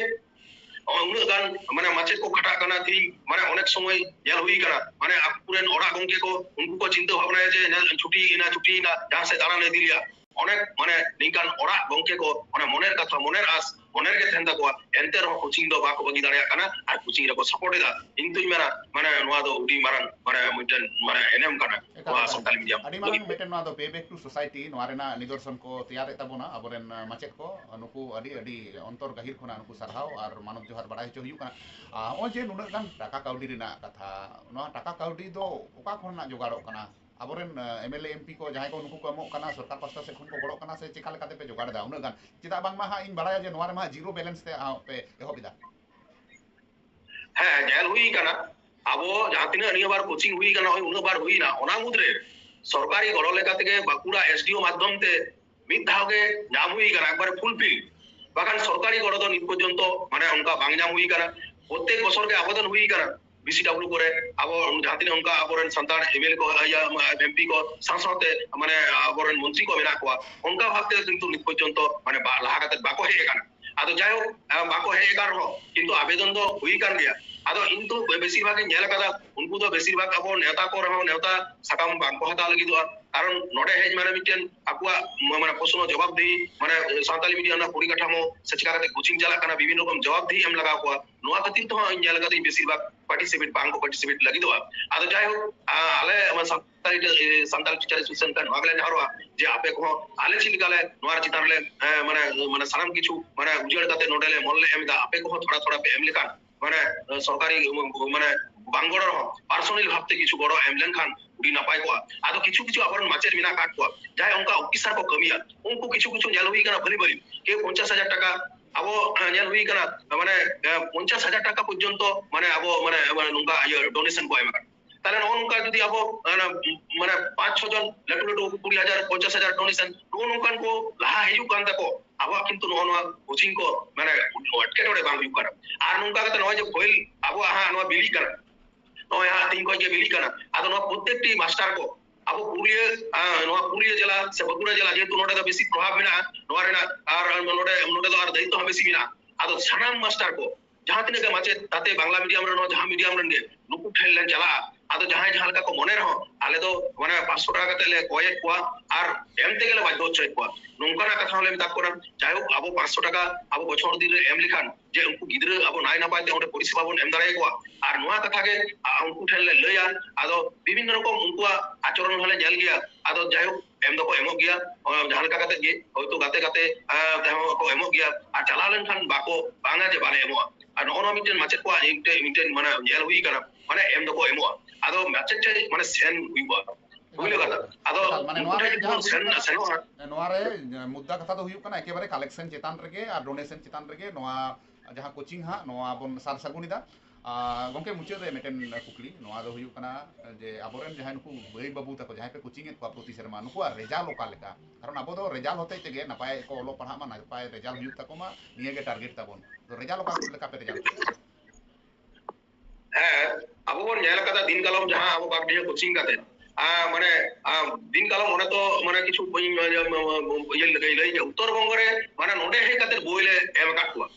ᱱᱚᱜᱼᱚᱭ ᱩᱱᱟᱹᱜ ᱜᱟᱱ ᱢᱟᱱᱮ ᱢᱟᱪᱮᱫ ᱠᱚ ᱠᱷᱟᱴᱟᱜ ᱠᱟᱱᱟ, ᱛᱮᱦᱮᱧ ᱢᱟᱱᱮ ᱚᱱᱮᱠ ᱥᱚᱢᱚᱭ ᱧᱮᱞ ᱦᱩᱭ ᱠᱟᱱᱟ, ᱢᱟᱱᱮ ᱟᱠᱚᱨᱮᱱ ᱚᱲᱟᱜ ᱜᱚᱝᱠᱮ ᱠᱚ, ᱩᱱᱠᱩ ᱠᱚ ᱪᱤᱱᱛᱟᱹ ᱵᱷᱟᱵᱽᱱᱟᱭᱟ ᱡᱮ ᱧᱮᱞ ᱪᱷᱩᱴᱤᱭᱮᱱᱟ, ᱪᱷᱩᱴᱤᱭᱮᱱᱟ, ᱡᱟᱦᱟᱸ ᱥᱮᱫ ᱫᱟᱬᱟᱱ ᱤᱫᱤ ᱞᱮᱭᱟ᱾ ᱚᱱᱮᱠ ᱢᱟᱱᱮ ᱱᱤᱝᱠᱟᱱ ᱚᱲᱟᱜ ᱜᱚᱝᱠᱮ ᱠᱚ ᱚᱱᱮ ᱢᱚᱱᱮᱨ ᱠᱟᱛᱷᱟ, ᱢᱚᱱᱮᱨ ᱟᱥ ᱢᱚᱱᱮ ᱨᱮᱜᱮ ᱛᱟᱦᱮᱱ ᱛᱟᱠᱚᱣᱟ, ᱮᱱᱛᱮ ᱨᱮᱦᱚᱸ coaching ᱫᱚ ᱵᱟᱠᱚ ᱵᱟᱹᱜᱤ ᱫᱟᱲᱮᱭᱟᱜ ᱠᱟᱱᱟ ᱟᱨ coaching ᱨᱮᱠᱚ support ᱮᱫᱟ᱾ ᱤᱧ ᱫᱩᱧ ᱢᱮᱱᱟ ᱢᱟᱱᱮ ᱱᱚᱣᱟ ᱫᱚ ᱟᱹᱰᱤ ᱢᱟᱨᱟᱝ ᱢᱟᱱᱮ ᱢᱤᱫᱴᱮᱱ ᱢᱟᱱᱮ ᱮᱱᱮᱢ ᱠᱟᱱᱟ ᱮᱠᱟᱞ, ᱱᱚᱣᱟ ᱮᱠᱟᱞ᱾ ᱥᱟᱱᱛᱟᱞᱤ medium ᱟᱹᱰᱤ ᱢᱟᱨᱟᱝ ᱞᱟᱹᱜᱤᱫ ᱛᱮ᱾ ᱢᱤᱫᱴᱮᱱ ᱱᱚᱣᱟ ᱫᱚ pay back to society, ᱱᱚᱣᱟ ᱨᱮᱱᱟᱜ ᱱᱤᱫᱚᱨᱥᱚᱱ ᱠᱚ ᱛᱮᱭᱟᱨᱮᱫ ᱛᱟᱵᱚᱱᱟ ᱟᱵᱚᱨᱮᱱ, ᱟᱸ, ᱢᱟᱪᱮᱫ ᱠᱚ, ᱱᱩᱠᱩ ᱟᱹᱰᱤ, ᱟᱹᱰᱤ ᱚᱱᱛᱚᱨ ᱜᱟᱹᱦᱤᱨ ᱠᱷᱚᱱᱟᱜ ᱱᱩᱠᱩ ᱥᱟᱨᱦᱟᱣ ᱟᱨ ᱢᱟᱱᱚᱛ ᱡᱚᱦᱟᱨ ᱵᱟᱲᱟᱭ ᱦᱚᱪᱚ ᱦᱩᱭᱩᱜ ᱠᱟᱱᱟ᱾ ᱟᱨ ᱱᱚᱜᱼᱚᱭ ᱡᱮ ᱱᱩᱱᱟᱹᱜ ᱜᱟᱱ ᱴᱟᱠᱟ ᱠᱟᱹᱣᱰᱤ ᱨᱮᱱᱟᱜ ᱠᱟᱛᱷᱟ, ᱱᱚᱣᱟ ᱴᱟᱠᱟ ᱠᱟᱹᱣᱰᱤ ᱫᱚ ᱚᱠᱟ ᱠᱷᱚᱱᱟᱜ ᱡᱚᱜᱟᱲᱚᱜ ᱠᱟᱱᱟ? ᱟᱵᱚᱨᱮᱱ, ᱟᱸ, MLA, MP ᱠᱚ ᱡᱟᱦᱟᱸᱭ ᱠᱚ ᱱᱩᱠᱩ ᱠᱚ ᱮᱢᱚᱜ ᱠᱟᱱᱟ, ᱥᱚᱨᱠᱟᱨ ᱯᱟᱥᱴᱟ ᱥᱮᱫ ᱠᱷᱚᱱ ᱠᱚ ᱜᱚᱲᱚᱜ ᱠᱟᱱᱟ ᱥᱮ ᱪᱮᱠᱟ ᱞᱮᱠᱟ ᱛᱮᱯᱮ ᱡᱚᱜᱟᱲ ᱮᱫᱟ ᱩᱱᱟᱹᱜ ᱜᱟᱱ? ᱪᱮᱫᱟᱜ ᱵᱟᱝᱢᱟ ᱦᱟᱸᱜ ᱤᱧ ᱵᱟᱲᱟᱭᱟ ᱡᱮ ᱱᱚᱣᱟ ᱨᱮᱢᱟ zero balance ᱛᱮ, ᱟᱸ, ᱯᱮ ᱮᱦᱚᱵ ᱮᱫᱟ᱾ ᱦᱮᱸ, ᱧᱮᱞ ᱦᱩᱭ ᱠᱟᱱᱟ, ᱟᱵᱚ ᱡᱟᱦᱟᱸ ᱛᱤᱱᱟᱹᱜ ᱱᱤᱭᱟᱹ ᱵᱟᱨ coaching ᱦᱩᱭ ᱠᱟᱱᱟ, ᱦᱳᱭ, ᱩᱱᱟᱹᱜ ᱵᱟᱨ ᱦᱩᱭᱱᱟ, ᱚᱱᱟ ᱢᱩᱫᱽᱨᱮ ᱥᱚᱨᱠᱟᱨᱤ ᱜᱚᱲᱚ ᱞᱮᱠᱟ ᱛᱮᱜᱮ ᱵᱟᱸᱠᱩᱲᱟ SDO ᱢᱟᱫᱽᱫᱷᱚᱢ ᱛᱮ ᱢᱤᱫ ᱫᱷᱟᱣ ᱜᱮ ᱧᱟᱢ ᱦᱩᱭ ᱠᱟᱱᱟ, ᱮᱠᱵᱟᱨᱮ fulfill᱾ ᱵᱟᱠᱷᱟᱱ ᱥᱚᱨᱠᱟᱨᱤ ᱜᱚᱲᱚ ᱫᱚ ᱱᱤᱛ ᱯᱚᱨᱡᱚᱱᱛᱚ ᱢᱟᱱᱮ ᱚᱱᱠᱟ ᱵᱟᱝ ᱧᱟᱢ ᱦᱩᱭ ᱠᱟᱱᱟ᱾ ᱯᱨᱚᱛᱮᱠ ᱵᱚᱪᱷᱚᱨ ᱜᱮ ᱟᱵᱮᱫᱚᱱ ᱦᱩᱭ ᱠᱟᱱᱟ, BCW ᱠᱚᱨᱮ ᱟᱵᱚ ᱡᱟᱦᱟᱸ ᱛᱤᱱᱟᱹᱜ ᱚᱱᱠᱟ ᱟᱵᱚᱨᱮᱱ ᱥᱟᱱᱛᱟᱲ MLA ᱠᱚ, ᱤᱭᱟᱹ, MP ᱠᱚ ᱥᱟᱶ ᱥᱟᱶᱛᱮ ᱢᱟᱱᱮ ᱟᱵᱚᱨᱮᱱ ᱢᱚᱱᱛᱨᱤ ᱠᱚ ᱢᱮᱱᱟᱜ ᱠᱚᱣᱟ, ᱚᱱᱠᱟ ᱵᱷᱟᱵᱛᱮ ᱠᱤᱱᱛᱩ ᱱᱤᱛ ᱯᱚᱨᱡᱚᱱᱛᱚ ᱢᱟᱱᱮ ᱵᱟ-, ᱞᱟᱦᱟ ᱠᱟᱛᱮ ᱵᱟᱠᱚ ᱦᱮᱡ ᱟᱠᱟᱱᱟ᱾ ᱟᱫᱚ ᱡᱟᱭᱦᱳᱠ, ᱟᱸ, ᱵᱟᱠᱚ ᱦᱮᱡ ᱟᱠᱟᱱ ᱨᱮᱦᱚᱸ ᱠᱤᱱᱛᱩ ᱟᱵᱮᱫᱚᱱ ᱫᱚ ᱦᱩᱭ ᱠᱟᱱ ᱜᱮᱭᱟ᱾ ᱟᱫᱚ ᱤᱧ ᱫᱚ ᱵᱮᱥᱤᱨ ᱵᱷᱟᱜᱽ ᱤᱧ ᱧᱮᱞ ᱟᱠᱟᱫᱟ, ᱩᱱᱠᱩ ᱫᱚ ᱵᱮᱥᱤᱨ ᱵᱷᱟᱜᱽ ᱟᱵᱚ ᱱᱮᱣᱛᱟ ᱠᱚ ᱨᱮᱦᱚᱸ ᱱᱮᱣᱛᱟ ᱥᱟᱠᱟᱢ ᱵᱟᱝ ᱠᱚ ᱦᱟᱛᱟᱣ ᱞᱟᱹᱜᱤᱫᱚᱜᱼᱟ᱾ ᱠᱟᱨᱚᱱ ᱱᱚᱰᱮ ᱦᱮᱡ ᱢᱟᱱᱮ ᱢᱤᱫᱴᱮᱱ ᱟᱠᱚᱣᱟᱜ ᱢᱟᱱᱮ ᱯᱨᱚᱥᱱᱚ ᱡᱚᱵᱟᱵ ᱫᱤ, ᱢᱟᱱᱮ ᱥᱟᱱᱛᱟᱞᱤ ᱢᱤᱰᱤᱭᱟ ᱨᱮᱱᱟᱜ ᱯᱚᱨᱤᱠᱟᱴᱷᱟᱢᱳ ᱥᱮ ᱪᱤᱠᱟ ᱠᱟᱛᱮ ᱠᱳᱪᱤᱝ ᱪᱟᱞᱟᱜ ᱠᱟᱱᱟ, ᱵᱤᱵᱷᱤᱱᱱ ᱨᱚᱠᱚᱢ ᱡᱚᱵᱟᱵ ᱫᱤ ᱮᱢ ᱞᱟᱜᱟᱣ ᱠᱚᱣᱟ᱾ ᱱᱚᱣᱟ ᱠᱷᱟᱹᱛᱤᱨ ᱛᱮᱦᱚᱸ ᱤᱧ ᱧᱮᱞ ᱟᱠᱟᱫᱟᱹᱧ ᱵᱮᱥᱤᱨ ᱵᱷᱟᱜᱽ ᱯᱟᱨᱴᱤᱥᱤᱯᱮᱴ ᱵᱟᱝ ᱠᱚ ᱯᱟᱨᱴᱤᱥᱤᱯᱮᱴ ᱞᱟᱹᱜᱤᱫᱚᱜᱼᱟ᱾ ᱟᱫᱚ ᱡᱟᱭᱦᱳᱠ, ᱟ, ᱟᱞᱮ ᱚᱱᱟ ᱥᱟᱱᱛᱟᱲᱤ, ᱥᱟᱱᱛᱟᱲ ᱴᱤᱪᱟᱨ ᱮᱥᱳᱥᱤᱭᱮᱥᱚᱱ ᱠᱷᱚᱱ ᱱᱚᱣᱟ ᱜᱮᱞᱮ ᱱᱮᱦᱚᱨᱚᱜᱼᱟ ᱡᱮ ᱟᱯᱮ ᱠᱚᱦᱚᱸ ᱟᱞᱮ ᱪᱮᱫ ᱞᱮᱠᱟ ᱞᱮ ᱱᱚᱣᱟ ᱪᱮᱛᱟᱱ ᱨᱮ, ᱮ, ᱢᱟᱱᱮ, ᱢᱟᱱᱮ ᱥᱟᱱᱟᱢ ᱠᱤᱪᱷᱩ ᱢᱟᱱᱮ ᱩᱡᱟᱹᱲ ᱠᱟᱛᱮ ᱱᱚᱰᱮ ᱞᱮ ᱢᱚᱱ ᱞᱮ ᱮᱢ ᱮᱫᱟ, ᱟᱯᱮ ᱠᱚᱦᱚᱸ ᱛᱷᱚᱲᱟ ᱛᱷᱚᱲᱟ ᱯᱮ ᱮᱢ ᱞᱮᱠᱷᱟᱱ ᱢᱟᱱᱮ, ᱮ, ᱥᱚᱨᱠᱟᱨᱤ, ᱢᱟᱱᱮ ᱵᱟᱝ ᱜᱚᱲᱚ ᱨᱮᱦᱚᱸ ᱯᱟᱨᱥᱚᱱᱟᱞ ᱵᱷᱟᱵᱛᱮ ᱠᱤᱪᱷᱩ ᱜᱚᱲᱚ ᱮᱢ ᱞᱮᱱᱠᱷᱟᱱ ᱟᱹᱰᱤ ᱱᱟᱯᱟᱭ ᱠᱚᱜᱼᱟ᱾ ᱟᱫᱚ ᱠᱤᱪᱷᱩ ᱠᱤᱪᱷᱩ ᱟᱵᱚᱨᱮᱱ ᱢᱟᱪᱮᱫ ᱢᱮᱱᱟᱜ ᱟᱠᱟᱫ ᱠᱚᱣᱟ, ᱡᱟᱦᱟᱸᱭ ᱚᱱᱠᱟ ᱚᱯᱷᱤᱥᱟᱨ ᱠᱚ ᱠᱟᱹᱢᱤᱭᱟ, ᱩᱱᱠᱩ ᱠᱤᱪᱷᱩ ᱠᱤᱪᱷᱩ ᱧᱮᱞ ᱦᱩᱭ ᱠᱟᱱᱟ ᱵᱷᱟᱹᱞᱤ ᱵᱷᱟᱹᱞᱤ, ᱠᱮᱣ ᱯᱚᱧᱪᱟᱥ ᱦᱟᱡᱟᱨ ᱴᱟᱠᱟ ᱟᱵᱚ, ᱮ, ᱧᱮᱞ ᱦᱩᱭ ᱠᱟᱱᱟ, ᱢᱟᱱᱮ, ᱮ, ᱯᱚᱧᱪᱟᱥ ᱦᱟᱡᱟᱨ ᱴᱟᱠᱟ ᱯᱚᱨᱡᱚᱱᱛᱚ, ᱢᱟᱱᱮ, ᱟᱵᱚ, ᱢᱟᱱᱮ, ᱢᱟᱱᱮ, ᱱᱚᱝᱠᱟ ᱤᱭᱟᱹ ᱰᱳᱱᱮᱥᱚᱱ ᱠᱚ ᱮᱢ ᱟᱠᱟᱫ᱾ ᱛᱟᱦᱞᱮ ᱱᱚᱜᱼᱚ ᱱᱚᱝᱠᱟ ᱡᱩᱫᱤ ᱟᱵᱚ, ᱚᱱᱟ, ᱢᱟᱱᱮ, ᱯᱟᱸᱪ ᱪᱷᱚ ᱡᱚᱱ ᱞᱟᱹᱴᱩ ᱞᱟᱹᱴᱩ ᱠᱩᱲᱤ ᱦᱟᱡᱟᱨ, ᱯᱚᱧᱪᱟᱥ ᱦᱟᱡᱟᱨ ᱰᱳᱱᱮᱥᱚᱱ, ᱱᱚᱜᱼᱚ ᱱᱚᱝᱠᱟᱱ ᱠᱚ ᱞᱟᱦᱟ ᱦᱤᱡᱩᱜ ᱠᱟᱱ ᱛᱟᱠᱚ, ᱟᱵᱚᱣᱟᱜ ᱠᱤᱱᱛᱩ ᱱᱚᱜᱼᱚ ᱱᱚᱣᱟ ᱠᱳᱪᱤᱝ ᱠᱚ, ᱢᱟᱱᱮ, ᱮᱴᱠᱮᱴᱚᱬᱮ ᱵᱟᱝ ᱦᱩᱭᱩᱜ ᱠᱟᱱᱟ᱾ ᱟᱨ ᱱᱚᱝᱠᱟ ᱠᱟᱛᱮ ᱱᱚᱜᱼᱚᱭ ᱡᱮ ᱯᱷᱮᱞ ᱟᱵᱚᱣᱟᱜ ᱦᱟᱸᱜ ᱱᱚᱣᱟ ᱵᱤᱞᱤᱜ ᱠᱟᱱᱟ, ᱱᱚᱜᱼᱚᱭ ᱦᱟᱸᱜ ᱛᱤᱦᱤᱧ ᱠᱷᱚᱱ ᱜᱮ ᱵᱤᱞᱤᱜ ᱠᱟᱱᱟ᱾ ᱟᱫᱚ ᱱᱚᱣᱟ ᱯᱨᱚᱛᱮᱠᱴᱤ ᱢᱟᱥᱴᱟᱨ ᱠᱚ, ᱟᱵᱚ ᱯᱩᱨᱩᱞᱤᱭᱟᱹ, ᱟᱸ, ᱱᱚᱣᱟ ᱯᱩᱨᱩᱞᱤᱭᱟᱹ ᱡᱮᱞᱟ ᱥᱮ ᱵᱟᱸᱠᱩᱲᱟ ᱡᱮᱞᱟ, ᱡᱮᱦᱮᱛᱩ ᱱᱚᱰᱮ ᱫᱚ ᱵᱮᱥᱤ ᱯᱨᱚᱵᱷᱟᱵᱽ ᱢᱮᱱᱟᱜᱼᱟ ᱱᱚᱣᱟ ᱨᱮᱱᱟᱜ, ᱟᱨ ᱱᱚᱰᱮ, ᱱᱚᱰᱮ ᱫᱚ ᱟᱨ ᱫᱟᱭᱤᱛᱛᱚ ᱦᱚᱸ ᱵᱮᱥᱤ ᱢᱮᱱᱟᱜᱼᱟ᱾ ᱟᱫᱚ ᱥᱟᱱᱟᱢ ᱢᱟᱥᱴᱟᱨ ᱠᱚ, ᱡᱟᱦᱟᱸ ᱛᱤᱱᱟᱹᱜ ᱜᱮ ᱢᱟᱪᱮᱫ ᱛᱟᱛᱮ ᱵᱟᱝᱞᱟ ᱢᱤᱰᱤᱭᱟᱢ ᱨᱮᱱ ᱦᱚᱸ, ᱡᱟᱦᱟᱸ ᱢᱤᱰᱤᱭᱟᱢ ᱨᱮᱱ ᱜᱮ, ᱱᱩᱠᱩ ᱴᱷᱮᱱ ᱞᱮ ᱪᱟᱞᱟᱜᱼᱟ᱾ ᱟᱫᱚ ᱡᱟᱦᱟᱸᱭ ᱡᱟᱦᱟᱸ ᱞᱮᱠᱟ ᱠᱚ ᱢᱚᱱᱮ ᱨᱮᱦᱚᱸ, ᱟᱞᱮ ᱫᱚ ᱢᱟᱱᱮ ᱯᱟᱸᱪᱥᱚ ᱴᱟᱠᱟ ᱠᱟᱛᱮ ᱞᱮ ᱠᱚᱭᱮᱫ ᱠᱚᱣᱟ ᱟᱨ ᱮᱢ ᱛᱮᱜᱮ ᱞᱮ ᱵᱟᱫᱽᱫᱷᱚ ᱦᱚᱪᱚᱭᱮᱫ ᱠᱚᱣᱟ, ᱱᱚᱝᱠᱟᱱᱟᱜ ᱠᱟᱛᱷᱟ ᱦᱚᱸᱞᱮ ᱢᱮᱛᱟ ᱠᱚ ᱠᱟᱱᱟ᱾ ᱡᱟᱭᱦᱳᱠ, ᱟᱵᱚ ᱯᱟᱸᱪᱥᱚ ᱴᱟᱠᱟ ᱟᱵᱚ ᱵᱚᱪᱷᱚᱨ ᱫᱤᱱ ᱨᱮ ᱮᱢ ᱞᱮᱠᱷᱟᱱ ᱡᱮ ᱩᱱᱠᱩ ᱜᱤᱫᱽᱨᱟᱹ ᱟᱵᱚ ᱱᱟᱭ ᱱᱟᱯᱟᱭ ᱛᱮ ᱚᱸᱰᱮ ᱯᱚᱨᱤᱥᱮᱵᱟ ᱵᱚᱱ ᱮᱢ ᱫᱟᱲᱮᱭᱟᱠᱚᱣᱟ᱾ ᱟᱨ ᱱᱚᱣᱟ ᱠᱟᱛᱷᱟ ᱜᱮ, ᱟ, ᱩᱱᱠᱩ ᱴᱷᱮᱱ ᱞᱮ ᱞᱟᱹᱭᱟ᱾ ᱟᱫᱚ ᱵᱤᱵᱷᱤᱱᱱᱚ ᱨᱚᱠᱚᱢ ᱩᱱᱠᱩᱣᱟᱜ ᱟᱪᱚᱨᱚᱱ ᱦᱚᱸᱞᱮ ᱧᱮᱞ ᱜᱮᱭᱟ᱾ ᱟᱫᱚ ᱡᱟᱭᱦᱳᱠ, ᱮᱢ ᱫᱚᱠᱚ ᱮᱢᱚᱜ ᱜᱮᱭᱟ, ᱚ, ᱡᱟᱦᱟᱸ ᱞᱮᱠᱟ ᱠᱟᱛᱮ ᱜᱮ, ᱦᱚᱭᱛᱳ ᱜᱟᱛᱮ ᱜᱟᱛᱮ, ᱟ, ᱛᱮᱦᱚᱸ ᱠᱚ ᱮᱢᱚᱜ ᱜᱮᱭᱟ᱾ ᱟᱨ ᱪᱟᱞᱟᱣ ᱞᱮᱱᱠᱷᱟᱱ ᱵᱟᱠᱚ, ᱵᱟᱝᱟ ᱡᱮ ᱵᱟᱞᱮ ᱮᱢᱚᱜᱼᱟ᱾ ᱟᱨ ᱱᱚᱜᱼᱚ ᱱᱚᱣᱟ ᱢᱤᱫᱴᱮᱱ ᱢᱟᱪᱮᱫ ᱠᱚᱣᱟᱜ ᱢᱤᱫᱴᱮᱱ, ᱢᱤᱫᱴᱮᱱ ᱢᱟᱱᱮ ᱧᱮᱞ ᱦᱩᱭ ᱠᱟᱱᱟ, ᱢᱟᱱᱮ ᱮᱢ ᱫᱚᱠᱚ ᱮᱢᱚᱜᱼᱟ᱾ ᱟᱫᱚ ᱢᱟᱪᱮᱫ ᱴᱷᱮᱱ ᱢᱟᱱᱮ ᱥᱮᱱ ᱦᱩᱭᱩᱜᱼᱟ, ᱯᱳᱭᱞᱳ ᱠᱟᱛᱷᱟ᱾ ᱟᱫᱚ ᱮᱠᱟᱞ, ᱢᱟᱱᱮ ᱩᱱᱠᱩ ᱱᱚᱣᱟ ᱨᱮ ᱴᱷᱮᱱ ᱡᱟᱦᱟᱸ ᱡᱚᱠᱷᱚᱱ ᱦᱩᱭᱩᱜ ᱥᱮᱱ, ᱠᱟᱱᱟ, ᱥᱮᱱᱚᱜᱼᱟ, ᱱᱚᱣᱟ ᱨᱮ ᱢᱩᱫᱽᱫᱟ ᱠᱟᱛᱷᱟ ᱫᱚ ᱦᱩᱭᱩᱜ ᱠᱟᱱᱟ ᱮᱠᱮᱵᱟᱨᱮ ᱠᱟᱞᱮᱠᱥᱚᱱ ᱪᱮᱛᱟᱱ ᱨᱮᱜᱮ ᱟᱨ ᱰᱳᱱᱮᱥᱚᱱ ᱪᱮᱛᱟᱱ ᱨᱮᱜᱮ ᱱᱚᱣᱟ ᱡᱟᱦᱟᱸ ᱠᱳᱪᱤᱝ ᱦᱟᱸᱜ, ᱱᱚᱣᱟ ᱵᱚᱱ ᱥᱟᱨ ᱥᱟᱹᱜᱩᱱ ᱮᱫᱟ᱾ ᱟᱨ ᱜᱚᱢᱠᱮ, ᱢᱩᱪᱟᱹᱫ ᱨᱮ ᱢᱤᱫᱴᱮᱱ ᱠᱩᱠᱞᱤ, ᱱᱚᱣᱟ ᱫᱚ ᱦᱩᱭᱩᱜ ᱠᱟᱱᱟ ᱡᱮ ᱟᱵᱚᱨᱮᱱ ᱡᱟᱦᱟᱸᱭ ᱱᱩᱠᱩ ᱢᱟᱹᱭ ᱵᱟᱹᱵᱩ ᱛᱟᱠᱚ ᱡᱟᱦᱟᱸᱭ ᱯᱮ ᱠᱳᱪᱤᱝ ᱮᱫ ᱠᱚᱣᱟ ᱯᱨᱚᱛᱤ ᱥᱮᱨᱢᱟ, ᱱᱩᱠᱩᱣᱟᱜ ᱨᱮᱡᱟᱞᱴ ᱚᱠᱟ ᱞᱮᱠᱟ? ᱠᱟᱨᱚᱱ ᱟᱵᱚ ᱫᱚ ᱨᱮᱡᱟᱞᱴ ᱦᱚᱛᱮᱡ ᱛᱮᱜᱮ ᱱᱟᱯᱟᱭ ᱠᱚ ᱚᱞᱚᱜ ᱯᱟᱲᱦᱟᱜ ᱢᱟ, ᱱᱟᱯᱟᱭ ᱨᱮᱡᱟᱞᱴ ᱦᱩᱭᱩᱜ ᱛᱟᱠᱚ ᱢᱟ, ᱱᱤᱭᱟᱹ ᱜᱮ ᱴᱟᱨᱜᱮᱴ ᱛᱟᱵᱚᱱ᱾ ᱛᱚ ᱨᱮᱡᱟᱞᱴ ᱚᱠᱟ ᱞᱮᱠᱟ ᱯᱮ ᱨᱮᱡᱟᱞᱴ ᱠᱮᱫᱟ? ᱦᱮᱸ, ᱟᱵᱚ ᱵᱚᱱ ᱧᱮᱞ ᱟᱠᱟᱫᱟ ᱫᱤᱱ ᱠᱟᱞᱚᱢ ᱡᱟᱦᱟᱸ ᱟᱵᱚ ᱵᱟᱜᱽᱰᱤᱦᱟᱹ ᱠᱳᱪᱤᱝ ᱠᱟᱛᱮ, ᱟ, ᱢᱟᱱᱮ, ᱟ, ᱫᱤᱱ ᱠᱟᱞᱚᱢ ᱚᱱᱮ ᱛᱚ, ᱢᱟᱱᱮ, ᱠᱤᱪᱷᱩ ᱤᱭᱟᱹ, ᱤᱭᱟᱹ, ᱤᱭᱟᱹ, ᱞᱟᱹᱭ, ᱞᱟᱹᱭ, ᱩᱛᱛᱚᱨ ᱵᱚᱝᱜᱚ ᱨᱮ, ᱢᱟᱱᱮ, ᱱᱚᱰᱮ ᱦᱮᱡ ᱠᱟᱛᱮ ᱵᱳᱭ ᱞᱮ ᱮᱢ ᱟᱠᱟᱫ ᱠᱚᱣᱟ᱾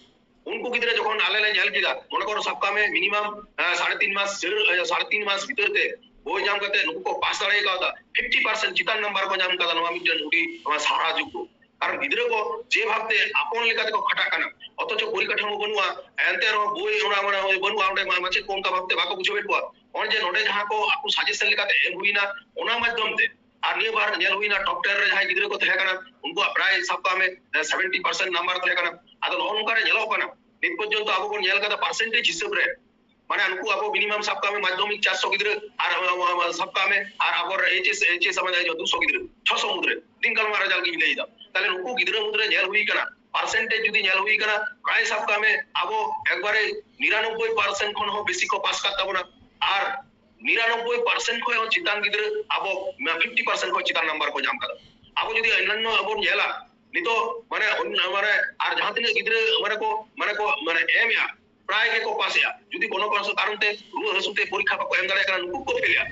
ᱩᱱᱠᱩ ᱜᱤᱫᱽᱨᱟᱹ ᱡᱚᱠᱷᱚᱱ ᱟᱞᱮ ᱞᱮ ᱧᱮᱞ ᱠᱮᱫᱟ, ᱢᱚᱱᱮ ᱠᱚᱨᱚ ᱥᱟᱵ ᱠᱟᱜ ᱢᱮ ᱢᱤᱱᱤᱢᱟᱢ ᱥᱟᱲᱮ ᱛᱤᱱ ᱢᱟᱥ ᱥᱟᱲᱮ ᱛᱤᱱ ᱢᱟᱥ ᱵᱷᱤᱛᱟᱹᱨ ᱛᱮ ᱵᱳᱭ ᱧᱟᱢ ᱠᱟᱛᱮ ᱱᱩᱠᱩ ᱠᱚ ᱯᱟᱥ ᱫᱟᱲᱮ ᱠᱟᱣᱫᱟ, ᱯᱷᱤᱯᱴᱤ ᱯᱟᱨᱥᱮᱱᱴ ᱪᱮᱛᱟᱱ ᱱᱟᱢᱵᱟᱨ ᱠᱚ ᱧᱟᱢ ᱠᱟᱫᱟ᱾ ᱱᱚᱣᱟ ᱢᱤᱫᱴᱮᱱ ᱟᱹᱰᱤ ᱱᱚᱣᱟ ᱥᱟᱨᱦᱟᱣ ᱡᱳᱜᱽᱜᱚ᱾ ᱠᱟᱨᱚᱱ ᱜᱤᱫᱽᱨᱟᱹ ᱠᱚ ᱡᱮ ᱵᱷᱟᱵᱛᱮ ᱟᱯᱚᱱ ᱞᱮᱠᱟ ᱛᱮᱠᱚ ᱠᱷᱟᱴᱟᱜ ᱠᱟᱱᱟ, ᱚᱛᱷᱚᱪᱚ ᱯᱚᱨᱤᱠᱟᱴᱷᱟᱢᱳ ᱵᱟᱹᱱᱩᱜᱼᱟ, ᱮᱱᱛᱮ ᱨᱮᱦᱚᱸ ᱵᱳᱭ ᱚᱱᱟ ᱢᱟᱱᱮ ᱵᱟᱹᱱᱩᱜᱼᱟ, ᱚᱸᱰᱮ ᱢᱟ-, ᱢᱟᱪᱮᱫ ᱠᱚ ᱚᱱᱠᱟ ᱵᱷᱟᱵᱛᱮ ᱵᱟᱠᱚ ᱵᱩᱡᱷᱟᱹᱣᱮᱫ ᱠᱚᱣᱟ᱾ ᱱᱚᱜᱼᱚᱭ ᱡᱮ ᱱᱚᱰᱮ ᱡᱟᱦᱟᱸ ᱠᱚ ᱟᱠᱚ ᱥᱟᱡᱮᱥᱚᱱ ᱞᱮᱠᱟᱛᱮ ᱮᱢ ᱦᱩᱭᱱᱟ, ᱚᱱᱟ ᱢᱟᱫᱽᱫᱷᱚᱢ ᱛᱮ, ᱟᱨ ᱱᱤᱭᱟᱹ ᱵᱟᱨ ᱧᱮᱞ ᱦᱩᱭᱱᱟ ᱴᱚᱯ ᱴᱮᱱ ᱨᱮ ᱡᱟᱦᱟᱸᱭ ᱜᱤᱫᱽᱨᱟᱹ ᱠᱚ ᱛᱟᱦᱮᱸ ᱠᱟᱱᱟ, ᱩᱱᱠᱩᱣᱟᱜ ᱯᱨᱟᱭ ᱥᱟᱵ ᱠᱟᱜ ᱢᱮ ᱥᱮᱵᱷᱮᱱᱴᱤ ᱯᱟᱨᱥᱮᱱᱴ ᱱᱟᱢᱵᱟᱨ ᱛᱟᱦᱮᱸ ᱠᱟᱱᱟ᱾ ᱟᱫᱚ ᱱᱚᱜᱼᱚ ᱱᱚᱝᱠᱟ ᱨᱮ ᱧᱮᱞᱚᱜ ᱠᱟᱱᱟ, ᱱᱤᱛ ᱯᱚᱨᱡᱚᱱᱛᱚ ᱟᱵᱚ ᱵᱚᱱ ᱧᱮᱞ ᱠᱟᱫᱟ ᱯᱟᱨᱥᱮᱱᱴᱮᱡᱽ ᱦᱤᱥᱟᱹᱵ ᱨᱮ, ᱢᱟᱱᱮ ᱩᱱᱠᱩ ᱟᱵᱚ ᱢᱤᱱᱤᱢᱟᱢ ᱥᱟᱵ ᱠᱟᱜ ᱢᱮ ᱢᱟᱫᱽᱫᱷᱚᱢᱤᱠ ᱪᱟᱨᱥᱚ ᱜᱤᱫᱽᱨᱟᱹ, ᱟᱨ ᱟᱵᱚ, ᱟᱵᱚ, ᱥᱟᱵ ᱠᱟᱜ ᱢᱮ ᱟᱨ ᱟᱵᱚ ᱮᱭᱤᱪ ᱮᱥ, ᱮᱭᱤᱪ ᱮᱥ ᱟᱵᱚ ᱫᱩᱥᱚ ᱜᱤᱫᱽᱨᱟᱹ, ᱪᱷᱚᱥᱚ ᱢᱩᱫᱽᱨᱮ ᱫᱤᱱ ᱠᱟᱞᱚᱢᱟᱜ ᱨᱮᱡᱟᱞᱴ ᱜᱤᱧ ᱞᱟᱹᱭ ᱮᱫᱟ᱾ ᱛᱟᱦᱞᱮ ᱱᱩᱠᱩ ᱜᱤᱫᱽᱨᱟᱹ ᱢᱩᱫᱽᱨᱮ ᱧᱮᱞ ᱦᱩᱭ ᱠᱟᱱᱟ, ᱯᱟᱨᱥᱮᱱᱴᱮᱡᱽ ᱡᱩᱫᱤ ᱧᱮᱞ ᱦᱩᱭ ᱠᱟᱱᱟ, ᱯᱨᱟᱭ ᱥᱟᱵ ᱠᱟᱜ ᱢᱮ ᱟᱵᱚ ᱮᱠᱵᱟᱨᱮ ᱱᱤᱨᱟᱱᱚᱵᱵᱳᱭ ᱯᱟᱨᱥᱮᱱᱴ ᱠᱷᱚᱱ ᱦᱚᱸ ᱵᱮᱥᱤ ᱠᱚ ᱯᱟᱥ ᱠᱟᱫ ᱛᱟᱵᱚᱱᱟ, ᱟᱨ ᱱᱤᱨᱟᱱᱚᱵᱵᱳᱭ ᱯᱟᱨᱥᱮᱱᱴ ᱠᱷᱚᱱ ᱦᱚᱸ ᱪᱮᱛᱟᱱ ᱜᱤᱫᱽᱨᱟᱹ ᱟᱵᱚ ᱯᱷᱤᱯᱴᱤ ᱯᱟᱨᱥᱮᱱᱴ ᱠᱷᱚᱱ ᱪᱮᱛᱟᱱ ᱱᱟᱢᱵᱟᱨ ᱠᱚ ᱧᱟᱢ ᱠᱟᱫᱟ᱾ ᱟᱵᱚ ᱡᱩᱫᱤ ᱚᱱᱱᱟᱱᱱᱚ ᱵᱚᱱ ᱧᱮᱞᱟ, ᱱᱤᱛᱚᱜ ᱢᱟᱱᱮ ᱚᱱ-, ᱢᱟᱱᱮ ᱟᱨ ᱡᱟᱦᱟᱸ ᱛᱤᱱᱟᱹᱜ ᱜᱤᱫᱽᱨᱟᱹ ᱢᱟᱱᱮ ᱠᱚ, ᱢᱟᱱᱮ ᱠᱚ, ᱢᱟᱱᱮ ᱮᱢᱮᱜᱼᱟ, ᱯᱨᱟᱭ ᱜᱮᱠᱚ ᱯᱟᱥᱮᱜᱼᱟ᱾ ᱡᱩᱫᱤ ᱠᱳᱱᱳ ᱠᱳᱱᱳ ᱠᱟᱨᱚᱱ ᱛᱮ ᱨᱩᱣᱟᱹ ᱦᱟᱹᱥᱩ ᱛᱮ ᱯᱚᱨᱤᱠᱠᱷᱟ ᱵᱟᱠᱚ ᱮᱢ ᱫᱟᱲᱮᱭᱟᱜ ᱠᱟᱱᱟ, ᱱᱩᱠᱩ ᱠᱚ ᱯᱷᱮᱞᱮᱜᱼᱟ᱾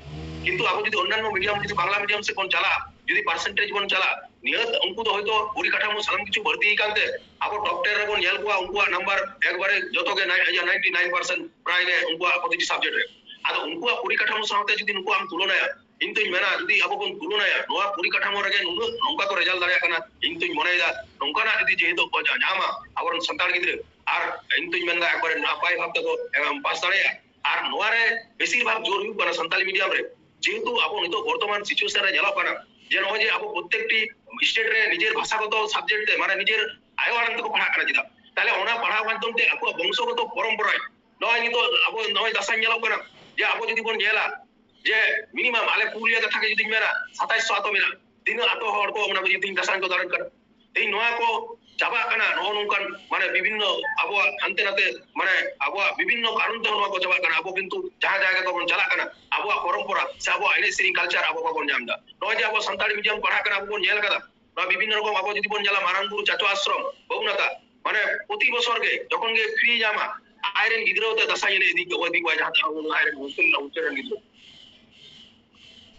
ᱠᱤᱱᱛᱩ ᱟᱵᱚ ᱡᱩᱫᱤ ᱚᱱᱱᱟᱱᱱᱚ ᱢᱤᱰᱤᱭᱟᱢ, ᱡᱩᱫᱤ ᱵᱟᱝᱞᱟ ᱢᱤᱰᱤᱭᱟᱢ ᱥᱮᱫ ᱵᱚᱱ ᱪᱟᱞᱟᱜᱼᱟ, ᱡᱩᱫᱤ ᱯᱟᱨᱥᱮᱱᱴᱮᱡᱽ ᱵᱚᱱ ᱪᱟᱞᱟᱜᱼᱟ, ᱱᱤᱦᱟᱹᱛ ᱩᱱᱠᱩ ᱫᱚ ᱦᱚᱭᱛᱳ ᱯᱚᱨᱤᱠᱟᱴᱷᱟᱢᱳ ᱥᱟᱱᱟᱢ ᱠᱤᱪᱷᱩ ᱵᱟᱹᱲᱛᱤ ᱟᱠᱟᱱ ᱛᱮ ᱟᱵᱚ ᱴᱚᱯ ᱴᱮᱱ ᱨᱮᱵᱚᱱ ᱧᱮᱞ ᱠᱚᱣᱟ, ᱩᱱᱠᱩᱣᱟᱜ ᱱᱟᱢᱵᱟᱨ ᱮᱠᱵᱟᱨᱮ ᱡᱚᱛᱚ ᱜᱮ ᱱᱟᱭᱤᱱ, ᱱᱟᱭᱤᱱᱴᱤ ᱱᱟᱭᱤᱱ ᱯᱟᱨᱥᱮᱱᱴ ᱯᱨᱟᱭ ᱜᱮ ᱩᱱᱠᱩᱣᱟᱜ ᱯᱨᱚᱛᱤᱴᱤ ᱥᱟᱵᱡᱮᱠᱴ ᱨᱮ᱾ ᱟᱫᱚ ᱩᱱᱠᱩᱣᱟᱜ ᱯᱚᱨᱤᱠᱟᱴᱷᱟᱢᱳ ᱥᱟᱶᱛᱮ ᱡᱩᱫᱤ ᱱᱩᱠᱩ ᱟᱢ ᱛᱩᱞᱚᱱᱟᱭᱟ, ᱤᱧ ᱛᱩᱧ ᱢᱮᱱᱟ, ᱡᱩᱫᱤ ᱟᱵᱚ ᱵᱚᱱ ᱛᱩᱞᱚᱱᱟᱭᱟ, ᱱᱚᱣᱟ ᱯᱚᱨᱤᱠᱟᱴᱷᱟᱢᱳ ᱨᱮᱜᱮ ᱱᱩᱱᱟᱹᱜ ᱱᱚᱝᱠᱟ ᱠᱚ ᱨᱮᱡᱟᱞᱴ ᱫᱟᱲᱮᱭᱟᱜ ᱠᱟᱱᱟ, ᱤᱧ ᱛᱩᱧ ᱢᱚᱱᱮᱭᱮᱫᱟ ᱱᱚᱝᱠᱟᱱᱟᱜ ᱡᱩᱫᱤ ᱡᱮᱦᱮᱛᱩ ᱠᱚ ᱧᱟ-, ᱧᱟᱢᱟ ᱟᱵᱚᱨᱮᱱ ᱥᱟᱱᱛᱟᱲ ᱜᱤᱫᱽᱨᱟᱹ, ᱟᱨ ᱤᱧ ᱛᱩᱧ ᱢᱮᱱᱫᱟ ᱮᱠᱵᱟᱨᱮ ᱱᱟᱯᱟᱭ ᱵᱷᱟᱵ ᱛᱮᱠᱚ, ᱮᱢ, ᱯᱟᱥ ᱫᱟᱲᱮᱭᱟᱜᱼᱟ᱾ ᱟᱨ ᱱᱚᱣᱟ ᱨᱮ ᱵᱮᱥᱤᱨ ᱵᱷᱟᱜᱽ ᱡᱳᱨ ᱦᱩᱭᱩᱜ ᱠᱟᱱᱟ ᱥᱟᱱᱛᱟᱞᱤ ᱢᱤᱰᱤᱭᱟᱢ ᱨᱮ, ᱡᱮᱦᱮᱛᱩ ᱟᱵᱚ ᱱᱤᱛᱚᱜ ᱵᱚᱨᱛᱚᱢᱟᱱ ᱥᱤᱪᱩᱭᱮᱥᱚᱱ ᱨᱮ ᱧᱮᱞᱚᱜ ᱠᱟᱱᱟ ᱡᱮ ᱱᱚᱜᱼᱚᱭ ᱡᱮ ᱟᱵᱚ ᱯᱨᱚᱛᱮᱠᱴᱤ ᱥᱴᱮᱴ ᱨᱮ ᱱᱤᱡᱮᱨ ᱵᱷᱟᱥᱟᱜᱚᱛᱚ ᱥᱟᱵᱡᱮᱠᱴ ᱛᱮ, ᱢᱟᱱᱮ ᱱᱤᱡᱮᱨ ᱟᱭᱳ ᱟᱲᱟᱝ ᱛᱮᱠᱚ ᱯᱟᱲᱦᱟᱜ ᱠᱟᱱᱟ, ᱪᱮᱫᱟᱜ? ᱛᱟᱦᱞᱮ ᱚᱱᱟ ᱯᱟᱲᱦᱟᱣ ᱢᱟᱫᱽᱫᱷᱚᱢ ᱛᱮ ᱟᱠᱚᱣᱟᱜ ᱵᱚᱝᱥᱚᱜᱚᱛᱚ ᱯᱚᱨᱚᱢᱯᱚᱨᱟᱭ, ᱱᱚᱜᱼᱚᱭ ᱱᱤᱛᱚᱜ ᱟᱵᱚ ᱱᱚᱜᱼᱚᱭ ᱫᱟᱸᱥᱟᱭ ᱧᱮᱞᱚᱜ ᱠᱟᱱᱟ ᱡᱮ ᱟᱵᱚ ᱡᱩᱫᱤ ᱵᱚᱱ ᱧᱮᱞᱟ ᱡᱮ ᱢᱤᱱᱤᱢᱟᱢ ᱟᱞᱮ ᱯᱩᱨᱩᱞᱤᱭᱟᱹ ᱠᱟᱛᱷᱟ ᱜᱮ ᱡᱩᱫᱤ ᱢᱮᱱᱟ, ᱥᱟᱛᱟᱭᱥᱚ ᱟᱛᱳ ᱢᱮᱱᱟᱜᱼᱟ, ᱛᱤᱱᱟᱹᱜ ᱟᱛᱳ ᱦᱚᱲ ᱠᱚ ᱚᱱᱟ ᱠᱚ ᱡᱩᱫᱤ ᱫᱟᱸᱥᱟᱭ ᱠᱚ ᱫᱟᱬᱟᱱ ᱠᱟᱱᱟ? ᱛᱮᱦᱮᱧ ᱱᱚᱣᱟ ᱠᱚ ᱪᱟᱵᱟᱜ ᱠᱟᱱᱟ, ᱱᱚᱜᱼᱚ ᱱᱚᱝᱠᱟᱱ ᱢᱟᱱᱮ ᱵᱤᱵᱷᱤᱱᱱᱚ ᱟᱵᱚᱣᱟᱜ ᱦᱟᱱᱛᱮ ᱱᱟᱛᱮ, ᱢᱟᱱᱮ ᱟᱵᱚᱣᱟᱜ ᱵᱤᱵᱷᱤᱱᱱᱚ ᱠᱟᱨᱚᱱ ᱛᱮᱦᱚᱸ ᱱᱚᱣᱟ ᱠᱚ ᱪᱟᱵᱟᱜ ᱠᱟᱱᱟ᱾ ᱟᱵᱚ ᱠᱤᱱᱛᱩ ᱡᱟᱦᱟᱸ ᱡᱟᱭᱜᱟ ᱠᱚᱵᱚᱱ ᱪᱟᱞᱟᱜ ᱠᱟᱱᱟ, ᱟᱵᱚᱣᱟᱜ ᱯᱚᱨᱚᱢᱯᱚᱨᱟ ᱥᱮ ᱟᱵᱚᱣᱟᱜ ᱮᱱᱮᱡ ᱥᱮᱨᱮᱧ ᱠᱟᱞᱪᱟᱨ ᱟᱵᱚ ᱵᱟᱵᱚᱱ ᱧᱟᱢ ᱮᱫᱟ᱾ ᱱᱚᱜᱼᱚᱭ ᱡᱮ ᱟᱵᱚ ᱥᱟᱱᱛᱟᱲᱤ ᱢᱤᱰᱤᱭᱟᱢ ᱯᱟᱲᱦᱟᱜ ᱠᱟᱱᱟ, ᱟᱵᱚ ᱵᱚᱱ ᱧᱮᱞ ᱠᱟᱫᱟ, ᱱᱚᱣᱟ ᱵᱤᱵᱷᱤᱱᱱᱚ ᱨᱚᱠᱚᱢ ᱟᱵᱚ ᱡᱩᱫᱤ ᱵᱚᱱ ᱧᱮᱞᱟ ᱢᱟᱨᱟᱝ ᱵᱩᱨᱩ ᱪᱟᱪᱳ ᱟᱥᱨᱚᱢ, ᱵᱟᱹᱵᱩᱱᱟᱛᱟ, ᱢᱟᱱᱮ ᱯᱨᱚᱛᱤ ᱵᱚᱪᱷᱚᱨ ᱜᱮ ᱡᱚᱠᱷᱚᱱ ᱜᱮ ᱯᱷᱨᱤ ᱧᱟᱢᱟ, ᱟᱡᱨᱮᱱ ᱜᱤᱫᱽᱨᱟᱹ ᱛᱮ ᱫᱟᱸᱥᱟᱭ ᱮᱱᱮᱡ ᱤᱫᱤ ᱠᱚ, ᱤᱫᱤ ᱠᱚᱣᱟ ᱡᱟᱦᱟᱸ ᱛᱤᱱᱟᱹᱜ ᱟᱡᱨᱮᱱ ᱦᱳᱥᱴᱮᱞ ᱨᱮᱱᱟᱜ ᱦᱳᱥᱴᱮᱞ ᱨᱮᱱ ᱜᱤᱫᱽᱨᱟᱹ᱾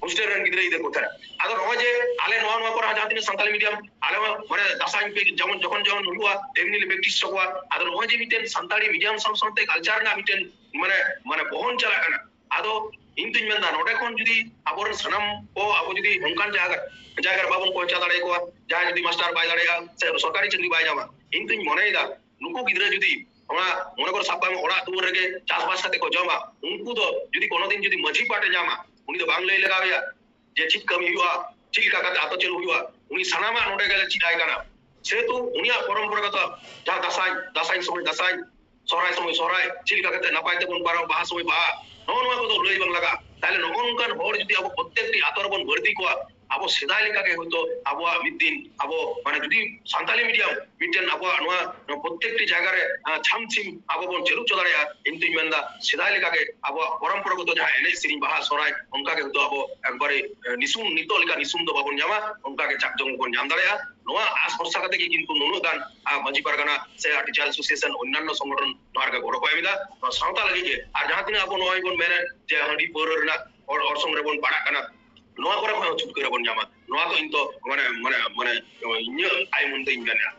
ᱦᱳᱥᱴᱮᱞ ᱨᱮᱱ ᱜᱤᱫᱽᱨᱟᱹ ᱜᱤᱫᱽᱨᱟᱹ ᱠᱚ ᱛᱟᱦᱮᱱᱟ᱾ ᱟᱫᱚ ᱱᱚᱜᱼᱚᱭ ᱡᱮ ᱟᱞᱮ ᱱᱚᱣᱟ ᱱᱚᱣᱟ ᱠᱚᱨᱮ ᱦᱚᱸ ᱡᱟᱦᱟᱸ ᱛᱤᱱᱟᱹᱜ ᱥᱟᱱᱛᱟᱲᱤ ᱢᱤᱰᱤᱭᱟᱢ, ᱟᱞᱮ ᱦᱚᱸ ᱢᱟᱱᱮ ᱫᱟᱸᱥᱟᱭ ᱯᱮ ᱡᱮᱢᱚᱱ ᱡᱚᱠᱷᱚᱱ ᱡᱚᱠᱷᱚᱱ ᱦᱩᱭᱩᱜᱼᱟ, ᱮᱢᱱᱤ ᱞᱮ ᱯᱨᱮᱠᱴᱤᱥ ᱦᱚᱪᱚ ᱠᱚᱣᱟ᱾ ᱟᱫᱚ ᱱᱚᱜᱼᱚᱭ ᱡᱮ ᱢᱤᱫᱴᱮᱱ ᱥᱟᱱᱛᱟᱲᱤ ᱢᱤᱰᱤᱭᱟᱢ ᱥᱟᱶ ᱥᱟᱶᱛᱮ ᱠᱟᱞᱪᱟᱨ ᱨᱮᱱᱟᱜ ᱢᱤᱫᱴᱮᱱ ᱢᱟᱱᱮ ᱢᱟᱱᱮ ᱵᱚᱦᱚᱱ ᱪᱟᱞᱟᱜ ᱠᱟᱱᱟ᱾ ᱟᱫᱚ ᱤᱧ ᱫᱩᱧ ᱢᱮᱱᱫᱟ, ᱱᱚᱰᱮ ᱠᱷᱚᱱ ᱡᱩᱫᱤ ᱟᱵᱚᱨᱮᱱ ᱥᱟᱱᱟᱢ ᱠᱚ ᱟᱵᱚ ᱡᱩᱫᱤ ᱚᱱᱠᱟᱱ ᱡᱟᱭᱜᱟ ᱡᱟᱭᱜᱟ ᱨᱮ ᱵᱟᱵᱚᱱ ᱯᱳᱣᱪᱷᱟ ᱫᱟᱲᱮᱭᱟᱠᱚᱣᱟ, ᱡᱟᱦᱟᱸᱭ ᱡᱩᱫᱤ ᱢᱟᱥᱴᱟᱨ ᱵᱟᱭ ᱫᱟᱲᱮᱭᱟᱜᱼᱟ ᱥᱮ ᱥᱚᱨᱠᱟᱨᱤ ᱪᱟᱹᱠᱨᱤ ᱵᱟᱭ ᱧᱟᱢᱟ, ᱤᱧ ᱫᱩᱧ ᱢᱚᱱᱮᱭᱮᱫᱟ ᱱᱩᱠᱩ ᱜᱤᱫᱽᱨᱟᱹ ᱡᱩᱫᱤ ᱚᱱᱟ ᱢᱚᱱᱮ ᱠᱚᱨ ᱥᱟᱵ ᱠᱟᱜ ᱢᱮ ᱚᱲᱟᱜ ᱫᱩᱣᱟᱹᱨ ᱨᱮᱜᱮ ᱪᱟᱥᱵᱟᱥ ᱠᱟᱛᱮ ᱠᱚ ᱡᱚᱢᱟ, ᱩᱱᱠᱩ ᱫᱚ ᱡᱩᱫᱤ ᱠᱳᱱᱳ ᱫᱤᱱ ᱡᱩᱫᱤ ᱢᱟᱹᱡᱷᱤ ᱯᱟᱴ ᱮ ᱧᱟᱢᱟ, ᱩᱱᱤ ᱫᱚ ᱵᱟᱝ ᱞᱟᱹᱭ ᱞᱟᱜᱟᱣ ᱮᱭᱟ ᱡᱮ ᱪᱮᱫ ᱠᱟᱹᱢᱤ ᱦᱩᱭᱩᱜᱼᱟ, ᱪᱮᱫ ᱞᱮᱠᱟ ᱠᱟᱛᱮ ᱟᱛᱳ ᱪᱟᱹᱞᱩ ᱦᱩᱭᱩᱜᱼᱟ, ᱩᱱᱤ ᱥᱟᱱᱟᱢᱟᱜ ᱱᱚᱰᱮ ᱜᱮᱞᱮ ᱪᱮᱫ ᱟᱭ ᱠᱟᱱᱟ᱾ ᱥᱮᱦᱮᱛᱩ ᱩᱱᱤᱭᱟᱜ ᱯᱚᱨᱚᱢᱯᱚᱨᱟᱜᱚᱛ ᱡᱟᱦᱟᱸ ᱫᱟᱸᱥᱟᱭ, ᱫᱟᱸᱥᱟᱭ ᱥᱚᱢᱚᱭ ᱫᱟᱸᱥᱟᱭ, ᱥᱚᱦᱨᱟᱭ ᱥᱚᱢᱚᱭ ᱥᱚᱦᱨᱟᱭ, ᱪᱮᱫ ᱞᱮᱠᱟ ᱠᱟᱛᱮ ᱱᱟᱯᱟᱭ ᱛᱮᱵᱚᱱ ᱯᱟᱨᱚᱢ, ᱵᱟᱦᱟ ᱥᱚᱢᱚᱭ ᱵᱟᱦᱟ, ᱱᱚᱜᱼᱚ ᱱᱚᱣᱟ ᱠᱚᱫᱚ ᱞᱟᱹᱭ ᱵᱟᱝ ᱞᱟᱜᱟᱜᱼᱟ᱾ ᱛᱟᱦᱞᱮ ᱱᱚᱜᱼᱚ ᱱᱚᱝᱠᱟᱱ ᱦᱚᱲ ᱡᱩᱫᱤ ᱟᱵᱚ ᱯᱨᱚᱛᱮᱠᱴᱤ ᱟᱛᱳ ᱨᱮᱵᱚᱱ ᱵᱟᱹᱲᱛᱤ ᱠᱚᱣᱟ, ᱟᱵᱚ ᱥᱮᱫᱟᱭ ᱞᱮᱠᱟᱜᱮ ᱦᱚᱭᱛᱳ ᱟᱵᱚᱣᱟᱜ ᱢᱤᱫ ᱫᱤᱱ ᱟᱵᱚ ᱢᱟᱱᱮ ᱡᱩᱫᱤ ᱥᱟᱱᱛᱟᱞᱤ ᱢᱤᱰᱤᱭᱟᱢ ᱢᱤᱫᱴᱮᱱ ᱟᱵᱚᱣᱟᱜ ᱱᱚᱣᱟ, ᱱᱚᱣᱟ ᱯᱨᱚᱛᱮᱠᱴᱤ ᱡᱟᱭᱜᱟ ᱨᱮ, ᱟᱸ, ᱪᱷᱟᱢ ᱪᱷᱤᱢ ᱟᱵᱚ ᱵᱚᱱ ᱪᱟᱹᱞᱩ ᱦᱚᱪᱚ ᱫᱟᱲᱮᱭᱟᱜᱼᱟ, ᱤᱧ ᱫᱩᱧ ᱢᱮᱱᱫᱟ ᱥᱮᱫᱟᱭ ᱞᱮᱠᱟᱜᱮ ᱟᱵᱚᱣᱟᱜ ᱯᱚᱨᱚᱢᱯᱚᱨᱟᱜᱚᱛᱚ ᱡᱟᱦᱟᱸ ᱮᱱᱮᱡ ᱥᱮᱨᱮᱧ ᱵᱟᱦᱟ ᱥᱚᱦᱨᱟᱭ ᱚᱱᱠᱟ ᱜᱮ ᱦᱚᱭᱛᱳ ᱟᱵᱚ ᱮᱠᱵᱟᱨᱮ, ᱮ, ᱱᱤᱥᱩᱱ, ᱱᱤᱛᱚᱜ ᱞᱮᱠᱟ ᱱᱤᱥᱩᱱ ᱫᱚ ᱵᱟᱵᱚᱱ ᱧᱟᱢᱟ, ᱚᱱᱠᱟ ᱜᱮ ᱪᱟᱠ ᱡᱚᱢᱚᱠ ᱵᱚᱱ ᱧᱟᱢ ᱫᱟᱲᱮᱭᱟᱜᱼᱟ᱾ ᱱᱚᱣᱟ ᱟᱥ ᱵᱷᱚᱨᱥᱟ ᱠᱟᱛᱮ ᱜᱮ ᱠᱤᱱᱛᱩ ᱱᱩᱱᱟᱹᱜ ᱜᱟᱱ, ᱟᱸ, ᱢᱟᱹᱡᱷᱤ ᱯᱟᱨᱜᱟᱱᱟ ᱥᱮ ᱴᱤᱪᱟᱨ ᱮᱥᱳᱥᱤᱭᱮᱥᱚᱱ ᱚᱱᱱᱟᱱᱱᱚ ᱥᱚᱝᱜᱚᱴᱷᱚᱱ ᱱᱚᱣᱟ ᱨᱮᱜᱮ ᱜᱚᱲᱚ ᱠᱚ ᱮᱢ ᱮᱫᱟ ᱱᱚᱣᱟ ᱥᱟᱶᱛᱟ ᱞᱟᱹᱜᱤᱫ ᱜᱮ᱾ ᱟᱨ ᱡᱟᱦᱟᱸ ᱛᱤᱱᱟᱹᱜ ᱟᱵᱚ ᱱᱚᱜᱼᱚᱭ ᱵᱚᱱ ᱢᱮᱱᱮᱫ ᱡᱮ ᱦᱟᱺᱰᱤ ᱯᱟᱹᱣᱨᱟᱹ ᱨᱮᱱᱟᱜ ᱚᱨ-, ᱚᱨᱥᱚᱝ ᱨᱮᱵᱚᱱ ᱯᱟᱲᱟᱜ ᱠᱟᱱᱟ, ᱱᱚᱣᱟ ᱠᱚᱨᱮ ᱠᱷᱚᱱ ᱦᱚᱸ ᱪᱷᱩᱴᱠᱟᱹᱨᱟ ᱵᱚᱱ ᱧᱟᱢᱟ, ᱱᱚᱣᱟ ᱫᱚ ᱤᱧ ᱫᱚ ᱢᱟᱱᱮ, ᱢᱟᱱᱮ, ᱢᱟᱱᱮ ᱤᱧᱟᱹᱜ ᱟᱭ ᱢᱚᱱᱛᱮᱧ ᱢᱮᱱᱮᱫᱼᱟ᱾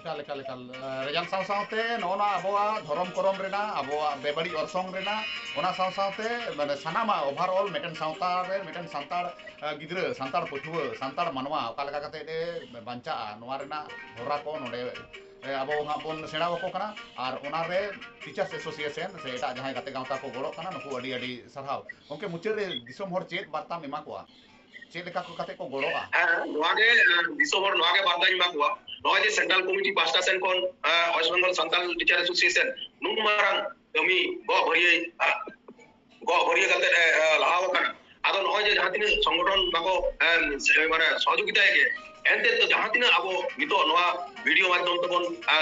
ᱮᱠᱟᱞ, ᱮᱠᱟᱞ, ᱮᱠᱟᱞ᱾ ᱨᱮᱡᱟᱞᱴ ᱥᱟᱶ ᱥᱟᱶᱛᱮ ᱱᱚᱜᱼᱚ ᱱᱚᱣᱟ ᱟᱵᱚᱣᱟᱜ ᱫᱷᱚᱨᱚᱢ ᱠᱚᱨᱚᱢ ᱨᱮᱱᱟᱜ, ᱟᱵᱚᱣᱟᱜ ᱵᱮᱵᱟᱹᱲᱤᱡ ᱚᱨᱥᱚᱝ ᱨᱮᱱᱟᱜ, ᱚᱱᱟ ᱥᱟᱶ ᱥᱟᱶᱛᱮ ᱢᱟᱱᱮ ᱥᱟᱱᱟᱢᱟᱜ overall ᱢᱤᱫᱴᱮᱱ ᱥᱟᱶᱛᱟ ᱨᱮ ᱢᱤᱫᱴᱮᱱ ᱥᱟᱱᱛᱟᱲ, ᱟ, ᱜᱤᱫᱽᱨᱟᱹ, ᱥᱟᱱᱛᱟᱲ ᱯᱟᱹᱴᱷᱩᱣᱟᱹ, ᱥᱟᱱᱛᱟᱲ ᱢᱟᱱᱣᱟ ᱚᱠᱟ ᱞᱮᱠᱟ ᱠᱟᱛᱮ ᱮ ᱵᱟᱧᱪᱟᱜᱼᱟ, ᱱᱚᱣᱟ ᱨᱮᱱᱟᱜ ᱦᱚᱨᱟ ᱠᱚ ᱱᱚᱰᱮ, ᱮ, ᱟᱵᱚ ᱦᱟᱸᱜ ᱵᱚᱱ ᱥᱮᱬᱟ ᱟᱠᱚ ᱠᱟᱱᱟ᱾ ᱟᱨ ᱚᱱᱟ ᱨᱮ ᱴᱤᱪᱟᱨᱥ ᱮᱥᱳᱥᱤᱭᱮᱥᱚᱱ ᱥᱮ ᱮᱴᱟᱜ ᱡᱟᱦᱟᱸᱭ ᱜᱟᱛᱮ ᱜᱟᱶᱛᱟ ᱠᱚ ᱜᱚᱲᱚᱜ ᱠᱟᱱᱟ, ᱱᱩᱠᱩ ᱟᱹᱰᱤ ᱟᱹᱰᱤ ᱥᱟᱨᱦᱟᱣ᱾ ᱜᱚᱢᱠᱮ, ᱢᱩᱪᱟᱹᱫ ᱨᱮ ᱫᱤᱥᱚᱢ ᱦᱚᱲ ᱪᱮᱫ ᱵᱟᱨᱛᱟᱢ ᱮᱢᱟ ᱠᱚᱣᱟ? ᱪᱮᱫ ᱞᱮᱠᱟ ᱠᱚ ᱠᱟᱛᱮ ᱠᱚ ᱜᱚᱲᱚᱜᱼᱟ? ᱦᱮᱸ, ᱱᱚᱣᱟ ᱜᱮ, ᱮ, ᱫᱤᱥᱚᱢ ᱦᱚᱲ ᱱᱚᱣᱟ ᱜᱮ ᱵᱟᱨᱛᱟᱧ ᱮᱢᱟ ᱠᱚᱣᱟ᱾ ᱱᱚᱜᱼᱚᱭ ᱡᱮ ᱥᱮᱱᱴᱨᱟᱞ ᱠᱚᱢᱤᱴᱤ ᱯᱟᱦᱴᱟ ᱥᱮᱱ ᱠᱷᱚᱱ, ᱮ, West Bengal Santal teacher association ᱱᱩᱱ ᱢᱟᱨᱟᱝ ᱠᱟᱹᱢᱤ ᱜᱚᱜ ᱵᱷᱟᱹᱨᱭᱟᱹ, ᱮ, ᱜᱚᱜ ᱵᱷᱟᱹᱨᱭᱟᱹ ᱠᱟᱛᱮ, ᱮ, ᱮ, ᱞᱟᱦᱟᱣ ᱟᱠᱟᱱᱟ᱾ ᱟᱫᱚ ᱱᱚᱜᱼᱚᱭ ᱡᱮ ᱡᱟᱦᱟᱸ ᱛᱤᱱᱟᱹᱜ ᱥᱚᱝᱜᱚᱴᱷᱚᱱ ᱵᱟᱠᱚ, ᱮ, ᱥᱮ, ᱢᱟᱱᱮ ᱥᱚᱦᱚᱡᱳᱜᱤᱛᱟᱭ ᱜᱮ, ᱮᱱᱛᱮ ᱫᱚ ᱡᱟᱦᱟᱸ ᱛᱤᱱᱟᱹᱜ ᱟᱵᱚ ᱱᱤᱛᱚᱜ ᱱᱚᱣᱟ ᱵᱷᱤᱰᱤᱭᱳ ᱢᱟᱫᱽᱫᱷᱚᱢ ᱛᱮᱵᱚᱱ, ᱮ,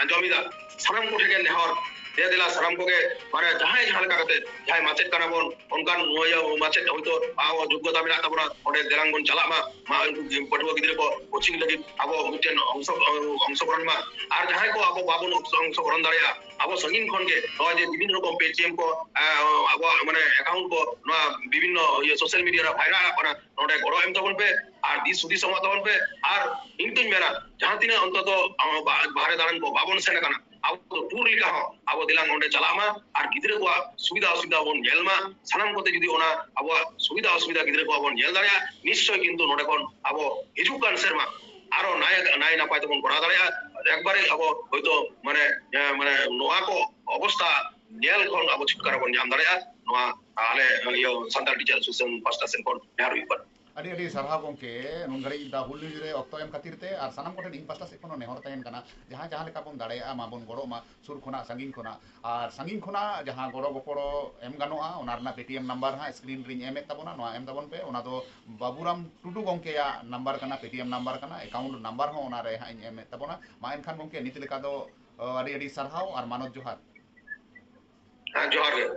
ᱟᱸᱡᱚᱢ ᱮᱫᱟ, ᱥᱟᱱᱟᱢ ᱠᱚᱴᱷᱮᱱ ᱜᱮ ᱱᱮᱦᱚᱨ, ᱫᱮ ᱫᱮᱞᱟ ᱥᱟᱱᱟᱢ ᱠᱚᱜᱮ, ᱢᱟᱱᱮ ᱡᱟᱦᱟᱸᱭ ᱡᱟᱦᱟᱸ ᱞᱮᱠᱟ ᱠᱟᱛᱮ, ᱡᱟᱦᱟᱸᱭ ᱢᱟᱪᱮᱫ ᱠᱟᱱᱟ ᱵᱚᱱ, ᱚᱱᱠᱟᱱ ᱱᱩᱭ ᱢᱟᱪᱮᱫ ᱦᱚᱭᱛᱳ ᱟᱵᱚ ᱡᱳᱜᱽᱜᱚᱛᱟ ᱢᱮᱱᱟᱜ ᱛᱟᱵᱚᱱᱟ, ᱚᱸᱰᱮ ᱫᱮᱞᱟᱝ ᱵᱚᱱ ᱪᱟᱞᱟᱜ ᱢᱟ, ᱢᱟ ᱩᱱᱠᱩ ᱯᱟᱹᱴᱷᱩᱣᱟᱹ ᱜᱤᱫᱽᱨᱟᱹ ᱠᱚ ᱠᱳᱪᱤᱝ ᱞᱟᱹᱜᱤᱫ ᱟᱵᱚ ᱢᱤᱫᱴᱮᱱ ᱚᱝᱥᱚ-, ᱚᱝᱥᱚᱜᱨᱚᱦᱚᱱ ᱢᱟ᱾ ᱟᱨ ᱡᱟᱦᱟᱸᱭ ᱠᱚ ᱟᱵᱚ ᱵᱟᱵᱚᱱ ᱚᱝᱥᱚᱜᱨᱚᱦᱚᱱ ᱫᱟᱲᱮᱭᱟᱜᱼᱟ, ᱟᱵᱚ ᱥᱟᱺᱜᱤᱧ ᱠᱷᱚᱱ ᱜᱮ ᱱᱚᱜᱼᱚᱭ ᱡᱮ ᱵᱤᱵᱷᱤᱱᱱᱚ ᱨᱚᱠᱚᱢ Paytm ᱠᱚ, ᱟᱵᱚᱣᱟᱜ ᱢᱟᱱᱮ account ᱠᱚ, ᱱᱚᱣᱟ ᱵᱤᱵᱷᱤᱱᱱᱚ ᱤᱭᱟᱹ social media ᱨᱮ viral ᱚᱜ ᱠᱟᱱᱟ, ᱱᱚᱰᱮ ᱜᱚᱲᱚ ᱮᱢ ᱛᱟᱵᱚᱱ ᱯᱮ ᱟᱨ ᱫᱤᱥ ᱦᱩᱫᱤᱥ ᱮᱢᱚᱜ ᱛᱟᱵᱚᱱ ᱯᱮ᱾ ᱟᱨ ᱤᱧ ᱫᱩᱧ ᱢᱮᱱᱟ, ᱡᱟᱦᱟᱸ ᱛᱤᱱᱟᱹᱜ ᱚᱱᱛᱚᱛᱚ, ᱟᱸ, ᱵᱟ-, ᱵᱟᱦᱨᱮ ᱫᱟᱬᱟᱱ ᱠᱚ ᱵᱟᱵᱚᱱ ᱥᱮᱱ ᱟᱠᱟᱱᱟ, ᱟᱵᱚ ᱫᱚ tour ᱞᱮᱠᱟ ᱦᱚᱸ ᱟᱵᱚ ᱫᱮᱞᱟᱝ ᱚᱸᱰᱮ ᱪᱟᱞᱟᱜ ᱢᱟ ᱟᱨ ᱜᱤᱫᱽᱨᱟᱹ ᱠᱚᱣᱟᱜ ᱥᱩᱵᱤᱫᱷᱟ ᱚᱥᱩᱵᱤᱫᱷᱟ ᱵᱚᱱ ᱧᱮᱞ ᱢᱟ᱾ ᱥᱟᱱᱟᱢ ᱠᱚᱛᱮ ᱡᱩᱫᱤ ᱚᱱᱟ ᱟᱵᱚᱣᱟᱜ ᱥᱩᱵᱤᱫᱷᱟ ᱚᱥᱩᱵᱤᱫᱷᱟ ᱜᱤᱫᱽᱨᱟᱹ ᱠᱚᱣᱟᱜ ᱵᱚᱱ ᱧᱮᱞ ᱫᱟᱲᱮᱭᱟᱜᱼᱟ, ᱱᱤᱥᱪᱚᱭ ᱠᱤᱱᱛᱩ ᱱᱚᱰᱮ ᱠᱷᱚᱱ ᱟᱵᱚ ᱦᱤᱡᱩᱜ ᱠᱟᱱ ᱥᱮᱨᱢᱟ ᱟᱨᱚ ᱱᱟᱭ, ᱱᱟᱭ ᱱᱟᱯᱟᱭ ᱛᱮᱵᱚᱱ ᱠᱚᱨᱟᱣ ᱫᱟᱲᱮᱭᱟᱜᱼᱟ᱾ ᱮᱠᱵᱟᱨᱮ ᱟᱵᱚ ᱦᱚᱭᱛᱳ ᱢᱟᱱᱮ, ᱮ, ᱢᱟᱱᱮ ᱱᱚᱣᱟ ᱠᱚ ᱚᱵᱚᱥᱛᱟ ᱧᱮᱞ ᱠᱷᱚᱱ ᱟᱵᱚ ᱪᱷᱩᱴᱠᱟᱨᱟ ᱵᱚᱱ ᱧᱟᱢ ᱫᱟᱲᱮᱭᱟᱜᱼᱟ᱾ ᱱᱚᱣᱟ ᱟᱞᱮ ᱤᱭᱟᱹ ᱥᱟᱱᱛᱟᱲ Teacher Association ᱯᱟᱥᱴᱟ ᱥᱮᱱ ᱠᱷᱚᱱ ᱱᱮᱦᱚᱨ ᱦᱩᱭᱩᱜ ᱠᱟᱱᱟ᱾ ᱟᱹᱰᱤ ᱟᱹᱰᱤ ᱥᱟᱨᱦᱟᱣ ᱜᱚᱢᱠᱮ, ᱱᱩᱱ ᱜᱷᱟᱹᱲᱤᱡ The Hull News ᱨᱮ ᱚᱠᱛᱚ ᱮᱢ ᱠᱷᱟᱹᱛᱤᱨ ᱛᱮ᱾ ᱟᱨ ᱥᱟᱱᱟᱢ ᱠᱚᱴᱷᱮᱱ ᱤᱧ ᱯᱟᱥᱴᱟ ᱥᱮᱫ ᱠᱷᱚᱱ ᱦᱚᱸ ᱱᱮᱦᱚᱨ ᱛᱟᱦᱮᱱ ᱠᱟᱱᱟ, ᱡᱟᱦᱟᱸᱭ ᱡᱟᱦᱟᱸ ᱞᱮᱠᱟ ᱵᱚᱱ ᱫᱟᱲᱮᱭᱟᱜᱼᱟ ᱢᱟᱵᱚᱱ ᱜᱚᱲᱚᱜ ᱢᱟ, ᱥᱩᱨ ᱠᱷᱚᱱᱟᱜ ᱥᱟᱺᱜᱤᱧ ᱠᱷᱚᱱᱟᱜ᱾ ᱟᱨ ᱥᱟᱺᱜᱤᱧ ᱠᱷᱚᱱᱟᱜ ᱡᱟᱦᱟᱸ ᱜᱚᱲᱚ ᱜᱚᱯᱚᱲᱚ ᱮᱢ ᱜᱟᱱᱚᱜᱼᱟ, ᱚᱱᱟ ᱨᱮᱱᱟᱜ Paytm number ᱦᱟᱸᱜ screen ᱨᱤᱧ ᱮᱢᱮᱫ ᱛᱟᱵᱚᱱᱟ, ᱱᱚᱣᱟ ᱮᱢ ᱛᱟᱵᱚᱱ ᱯᱮ᱾ ᱚᱱᱟ ᱫᱚ ᱵᱟᱵᱩᱨᱟᱢ ᱴᱩᱰᱩ ᱜᱚᱢᱠᱮᱭᱟᱜ number ᱠᱟᱱᱟ, Paytm number ᱠᱟᱱᱟ, account number ᱦᱚᱸ ᱚᱱᱟ ᱨᱮ ᱦᱟᱸᱜ ᱤᱧ ᱮᱢᱮᱫ ᱛᱟᱵᱚᱱᱟ᱾ ᱢᱟ ᱮᱱᱠᱷᱟᱱ ᱜᱚᱢᱠᱮ, ᱱᱤᱛ ᱞᱮᱠᱟ ᱫᱚ, ᱟᱹᱰᱤ ᱟᱹᱰᱤ ᱥᱟᱨᱦᱟᱣ ᱟᱨ ᱢᱟᱱᱚᱛ ᱡᱚᱦᱟᱨ᱾ ᱦᱮᱸ, ᱡᱚᱦᱟᱨ ᱜᱮ᱾